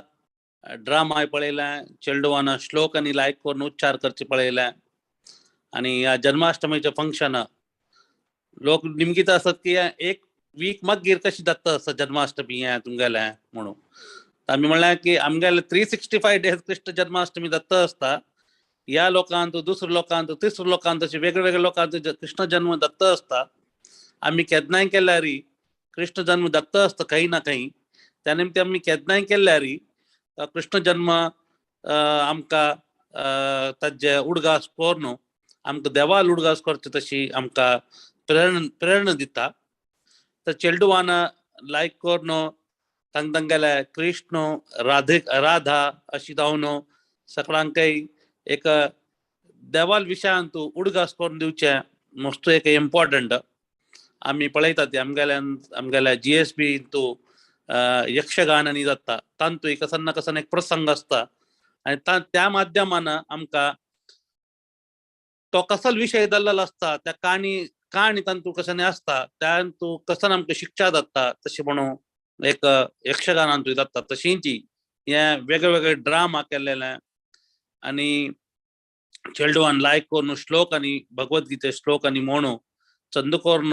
ड्रामा पळयलें, चेडवान श्लोक आनी लायक करून उच्चार करचे पळयलें. आनी ह्या जन्माष्टमीचें फंक्शन लोक निमगीत आसत की एक वीक मागीर कशी जाता आसता जन्माष्टमी हें तुमगेलें म्हणून. आमी म्हणलें की आमगेले 365 डेज कृष्ण जन्माष्टमी जाता आसता. ह्या लोकांत दुसऱ्या लोकांत तिसऱ्या लोकांत अशे वेगळे वेगळे लोकांत कृष्ण जन्म दत्त आसता. आमी केन्नाय केल्यार कृष्ण जन्म दत्त आसता खंय ना खंय. त्या निमतान आमी केन्नाय केल्यार कृष्ण जन्म आमकां ताजे उडगास करून आमकां देवाल उडगास करचे तशी आमकां प्रेरणा दिता. तर चेडवान लायक करून तांकां तांगेले कृष्ण राधे राधा अशी जावन सगळ्यांकय एक देवाल विशयांत उडगास करून दिवचें मस्त एक इम्पॉर्टंट. आमी पळयतात ती आमगेल्या GSB तूं यक्षगानांनी जाता तांतू एक कसन ना कसन एक प्रसंग आसता आनी त्या माध्यमान आमकां तो कसल विशय जाल्लो आसता त्या काणी तांतू कशें आसता तांतू कसन आमकां शिक्षा जाता तशें म्हणून एक यक्षगानांतूय जाता. तशींच हे वेगळे वेगळे ड्रामा केल्लेले आनी चेडवान लायक करून श्लोक आनी भगवद्गीते श्लोक आनी म्हणू चंद करून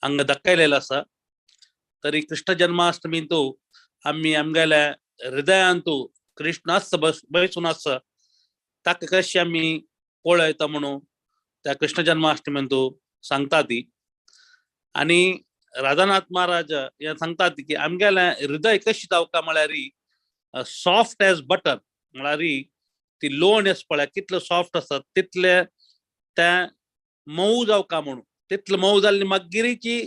हांगा दाखयलेलें आसा. तरी कृष्ण जन्माष्टमींतू आमी आमगेल्या हृदयांतू कृष्ण आसता बसून आसता ताका कशें आमी पळयता म्हणून त्या कृष्ण जन्माष्टमींतू सांगता ती. आनी राधानाथ महाराज हे सांगतात की आमगेलें हृदय कशें जावका म्हळ्यार सॉफ्ट एज बटर, म्हळ्यार ती लोण आसा पळय कितलो सॉफ्ट आसता तितले तें मोव जावका म्हणून. तितलें मोव जाल्लें मागीरची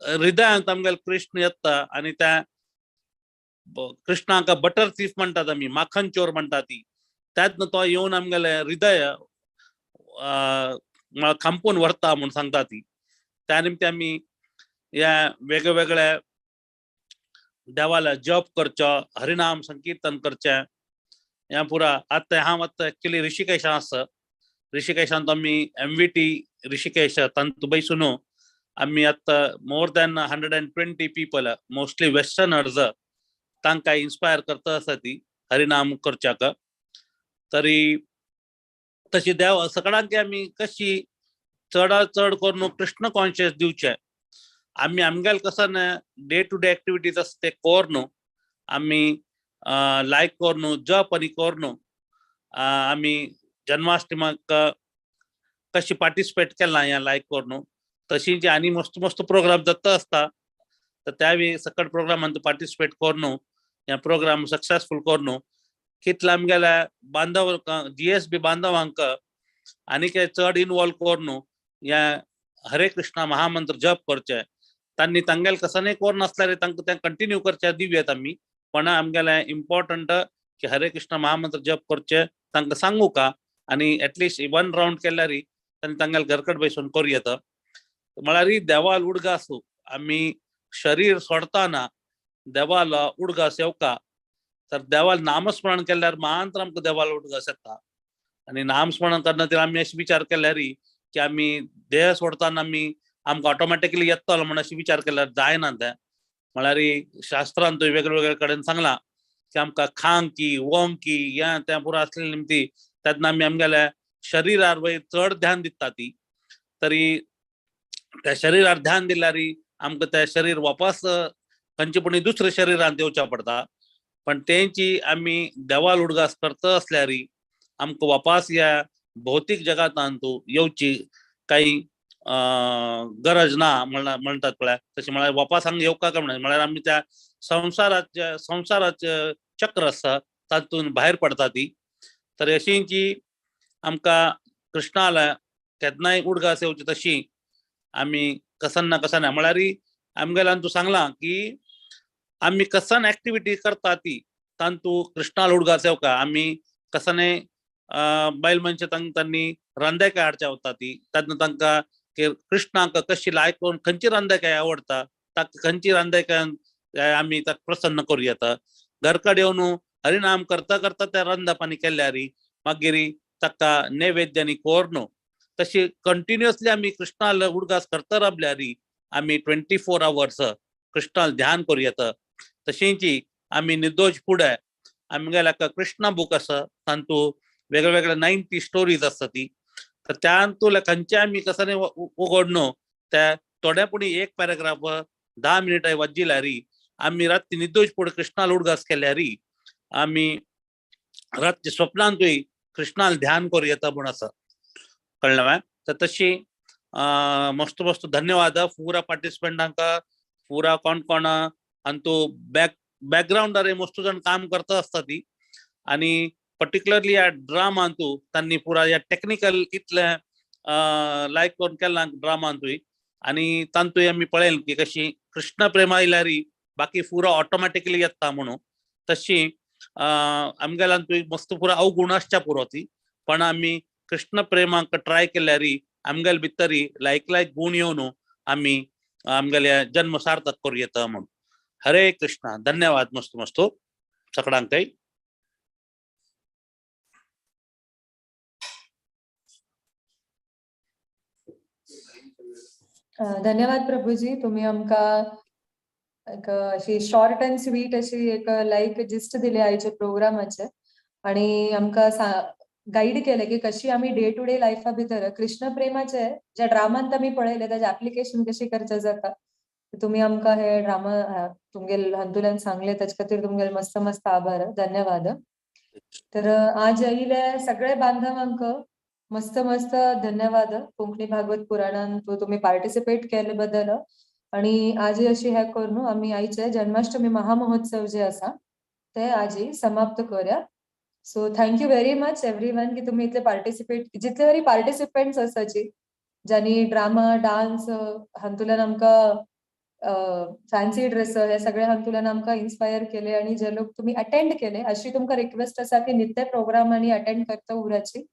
हृदयांत आमगेले कृष्ण येता आनी त्या कृष्णाक बटर थीफ म्हणटात आमी, माखन चोर म्हणटा ती. त्यात तो येवन आमगेले हृदय खांपून व्हरता म्हूण सांगता ती. त्या निमतान आमी ह्या वेगळे वेगळे देवाला जप करचो, हरिनाम संकीर्तन करचें ह्या पुरा. आतां हांव आतां एक्चुली ऋषिकेशान आसा. ऋषिकेशांत आमी MVT Rishikesh तांतू बैसून आमी आतां more than 120 people mostly westerners तांकां इन्स्पायर करता आसा ती हरिनाम करच्याक. तरी तशी देव सगळ्यांक आमी कशी चडात चड करून कृष्ण कॉन्शियस दिवचे. आमी आमगेले कसं डे टू डे एक्टिविटीज आसा ते करून आमी लायक करून जप आनी करून आमी जन्माष्टमीक कशी पार्टिसिपेट केला ह्या लायक करून तशी जी आनी मस्त मस्त प्रोग्राम जाता आसता तर त्यावेळी सकट प्रोग्रामान पार्टिसिपेट करून ह्या प्रोग्राम सक्सेसफुल करून कितले आमगेल्या बांधव GSB बांधवांक आनी चड इनवॉल्व करून ह्या हरे कृष्णा महामंत्र जप करचे. तांणी तांगेले कसं करून नासल्यार तांकां तें कंटिन्यू करचे दिवयेत आमी, पण आमगेले इम्पॉर्टंट की हरे कृष्णा महामंत्र जप करचे तांकां सांगू का आनी एटलिस्ट वन रावंड केल्यार तांणी तांगेले घरकट बसून करूं येता. म्हळ्यार देवाल उडगास आमी शरीर सोडताना देवाल उडगास येवका तर देवाल नामस्मरण केल्यार मात्र आमकां देवाल उडगास येता. आनी नामस्मरण करना ते आमी अशें विचार केल्यार की आमी देह सोडताना आमी आमकां ऑटोमॅटिकली येतलो म्हण अशें विचार केल्यार जायना तें. म्हळ्यार शास्त्रान वेगळे वेगळे कडेन सांगलां की आमकां खांकी वोंकी ह्या तें पुरो आसलें निमती तेन्ना आमी आमगेल्या शरिरार वयर चड ध्यान दिता ती तरी त्या शरिरार ध्यान दिल्यार आमकां तें शरीर वापस खंयचे पूण दुसऱ्या शरिरान येवचें पडटा. पण तेंची आमी देवाल उडगास करता आसल्यार आमकां वापस ह्या भौतीक जगांत येवची काही गरज ना म्हणटात पळय. तशें म्हळ्यार वापस हांगा येवका काय म्हणा म्हळ्यार आमी त्या संवसाराचे संवसाराचें चक्र आसा तातूंत भायर पडटा ती. तर अशींची आमकां कृष्णाला केन्नाय उडगास येवची तशी आमी कसन ना कसन म्हळ्यार आमगेल्यान तूं सांगलां की आमी कसन एक्टिविटी करता ती तांतू कृष्णाल उडगास येवका. आमी कसने बायल मनशां तांणी रांदेकाय हाडच्या वता ती तेन्ना तांकां कृष्णाक कशी लायक करून खंयची रांदेकाय आवडटा ताका खंयची रांदेकाय आमी ताका प्रसन्न करूं येता. घरकडेन येवन हरिनाम करता करता त्या रांदपानी केल्यार मागीर ताका नैवेद्यानी करून तशी कंटिन्युअसली आमी कृष्णाल उडगास करता राबल्यार आमी 24 आवर्स कृष्णाल ध्यान करूं येता. तशींची आमी निर्दोश फुडें आमगेल्या कृष्णा बूक आसा तांतू वेगळे वेगळे 90 स्टोरीज आसता ती तर त्यातून खंयचे आमी कसं उगडनो त्या थोड्या पूण एक पॅराग्राफ 10 मिनिटां वाचिल्यार आमी राती निर्दोश फुडें कृष्णाल उडगास केल्यार आमी रातच्या स्वप्नांतूय कृष्णाल ध्यान करूं येता म्हूण आसा. कळ्ळें मॅम? तर तशी मस्त मस्त धन्यवाद पुरा पार्टिसिपंटांक पुरा कोण कोण आनी बॅकग्रावंडार मस्त जण काम करता आसता ती आनी पर्टिक्युलरली ह्या ड्रामांतू तांणी पुरा ह्या टॅक्निकल इतलें लायक करून केलां ड्रामांतूय आनी तांतूय आमी पळयलें की कशी कृष्ण प्रेम आयल्यार बाकी पुरा ऑटोमॅटिकली येता म्हणून. तशी आमगेल्यांतूय मस्त पुरा अवगुण आसच्या पुरो ती पण आमी कृष्ण प्रेमाक ट्राय केल्यार आमगेले भितरी लायक लायक गुण येवन आमी आमगेले जन्म सार्थक करूं येता म्हणून. हरे कृष्णा. धन्यवाद मस्त मस्त सगळ्यांकय. धन्यवाद प्रभूजी, तुम्ही आमकां एक अशी शॉर्ट अँड स्वीट अशी एक लायक जिस्ट दिली आयच्या प्रोग्रामाचे आणि आमकां गायड केले की कशी आमी डे टू डे लायफा भितर कृष्ण प्रेमाचे ज्या ड्रामांत आमी पळयले ताजे एप्लिकेशन कशी करचे जाता. तुम्ही आमकां हे ड्रामा तुमगेल हातूंतल्यान सांगले ताचे खातीर तुमगेले मस्त मस्त आभार, धन्यवाद. तर आज आयिल्ले सगळे बांधवांक मस्त मस्त धन्यवाद कोंकणी भागवत पुराणान तुम्ही पार्टिसिपेट केले बद्दल. आणि आज अशी हे करून आमी आयचे जन्माष्टमी महामहोत्सव जे आसा ते आजी समाप्त करूया. So thank you very much everyone की तुम्ही इतले पार्टिसिपेट जितले वरी पार्टिसिपंट्स आसाची ज्यांनी ड्रामा डान्स हातूंतल्यान आमकां फॅन्सी ड्रेस हे सगळे हातूंतल्यान आमकां इन्स्पायर केले आणि जे लोक तुम्ही अटेंड केले अशी तुमकां रिक्वेस्ट आसा की नित्य प्रोग्राम आनी अटेंड करता उराची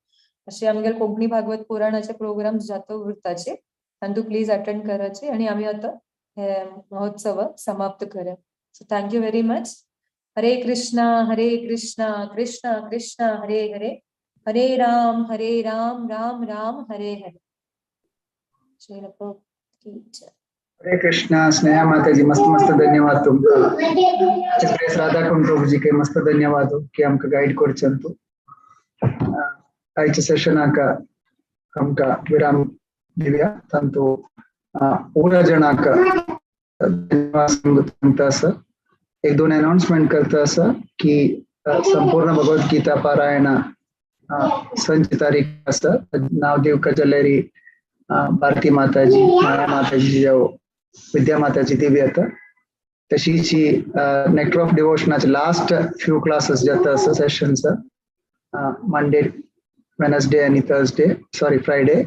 अशी आमगेले कोंकणी भागवत पुराणाचे प्रोग्राम जाता उरताचे आनी तूं प्लीज अटेंड कराची. आणि आमी आतां हे महोत्सव समाप्त करूया. So thank you very much. Hare Krishna Krishna Krishna Hare Hare, Hare Ram Ram Ram Hare Hare. Srila Prabhupada की जय. हरे कृष्णा. स्नेहा माताजी मस्त मस्त धन्यवाद तुमका. चित्रेश राधाकुंड प्रभुजी के मस्त धन्यवाद की आमकां गाईड करचंतु. आयच्या सेशनाक आमकां विराम दिवया. तांतू पुरा जणांक धन्यवाद सांगता आसा. एक दोन अनाउन्समेंट करता आसा की संपूर्ण भगवद गीता पारायण संच तारीख आसा. नाव दिवका जाल्यार भारती माताजी, माया माताजी जावं विद्या माताजी ती बी येता. तशीच नेक्टर ऑफ डिवोशनाचे लास्ट फ्यू क्लासेस जाता आसा सेशन्स मंडे, वेनसडे आनी थर्सडे, सॉरी फ्रायडे,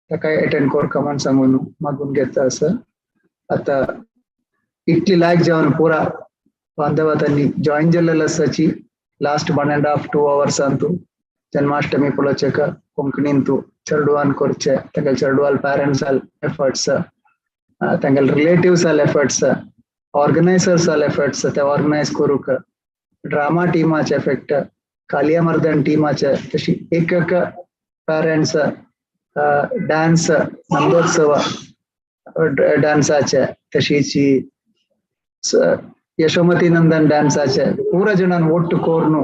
ताकाय अटेंड करका म्हूण सांगून मागून घेता आसा. आतां इतली लायक जावन पुरा बांधवा तांणी जॉईन जाल्लेले आसाची लास्ट 1.5-2 आवर्सांतू जन्माष्टमी पळोवचेका कोंकणींतू चेडवान करचे, तांगेले चेडवाल पॅरंट्स आल एफर्ट्स, तांगेले रिलेटिव्स आल एफर्ट्स, ऑर्गनायझर्स आल एफर्ट्स, ते ऑर्गनायज करूंक ड्रामा टिमाचे एफेक्ट, कालिया मर्दन टिमाचे, तशी एक एक पॅरंट्स डान्स नंदोत्सव डान्साचे, तशीच यशोमती नंदन डान्साचे पुरा जणान ಒಟ್ಟು ಕೋರ್ನು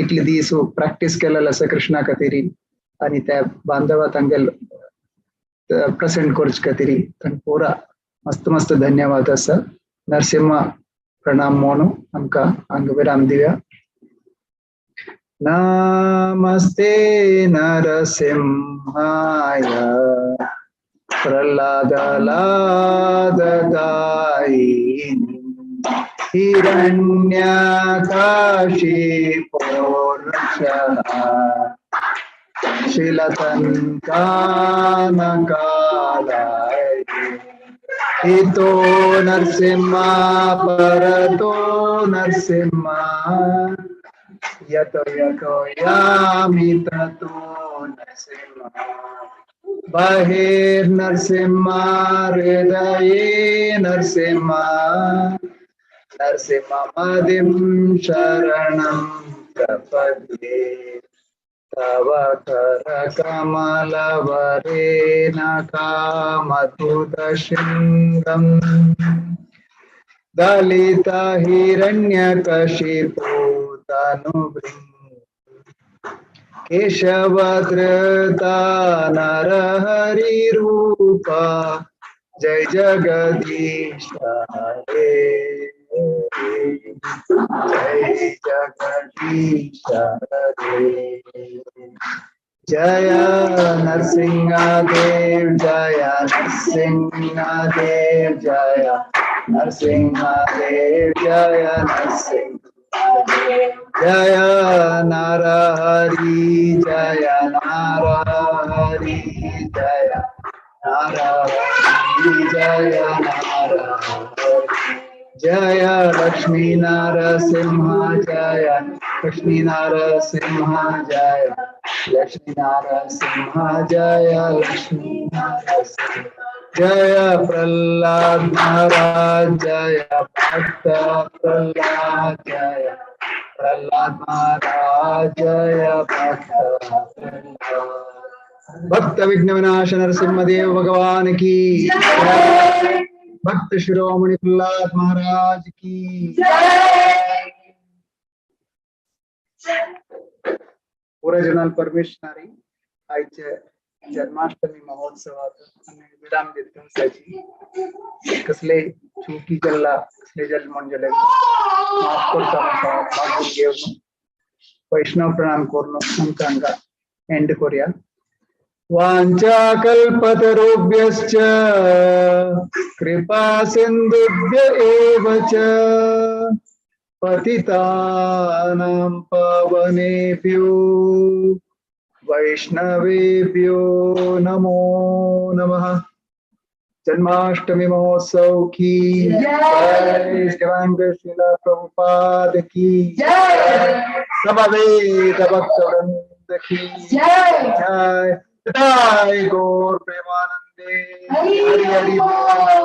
इतले दीस प्रॅक्टीस केलेलं आसा कृष्णा खातीर आनी त्या बांधवा तांगेल प्रेसेंट करचे खातीर तांकां पुरा मस्त मस्त धन्यवाद आसा. नरसिंह प्रणाम म्हणून आमकां हांगा विराम दिवया. नमस्ते नरसिंहाय प्रल्हाद लाददायिनि हिरण्यकशिपोर्षः शिलतन्कानकालाय हितो नरसिंह परतो नरसिंह यतो यतो यामि ततो नरसिंह बहिर्नरसिंह हृदये नरसिंह नरसिंह मदिं शरणं प्रपद्ये तव करकमलवरेण कामधूतशृङ्गं दलित हिरण्यकशिपूतनुभृङ्गं केशवधृता नरहरिरूपा जय जगदीश हरे जय जगदीश हरे. जय नरसिंह देव जय नरसिंह देव जय नरसिंह देव जय नरसिंह जय नरहरि जय नरहरि जय नरहरि जय नरहरि जय लक्ष्मी नरसिंह जय लक्ष्मी नरसिंह जय लक्ष्मी नरसिंह जय लक्ष्मी नरसिंह जय प्रहलाद महाराज जय भक्त प्रहलाद जय प्रहलाद महाराज जय भक्त प्रहलाद. भक्त विघ्न विनाश नरसिंह देव भगवान की जय. भक्त शिरोमणि प्रहलाद महाराज की जय. पुरा जणाल परमेश्वरी आयचे जन्माष्टमी महोत्सवात आमी विराम दिता. कसले चुकी जल्ला कसले जल म्हण जाल्यार माफ करता मागून घेवन वैष्णव प्रणाम करून आमकां हांगा एंड करूया. वाञ्छाकल्पतरुभ्यश्च कृपा सिन्धुभ्य एव च पतितानां पावनेभ्यो वैष्णवेभ्यो नमो नमः. जन्माष्टमी महोत्सव की जय. शिवांग श्रील प्रभुपाद की जय. समवेत भक्तवृंद की जय. जय गौर प्रेमानंदे हरि हरि बोल.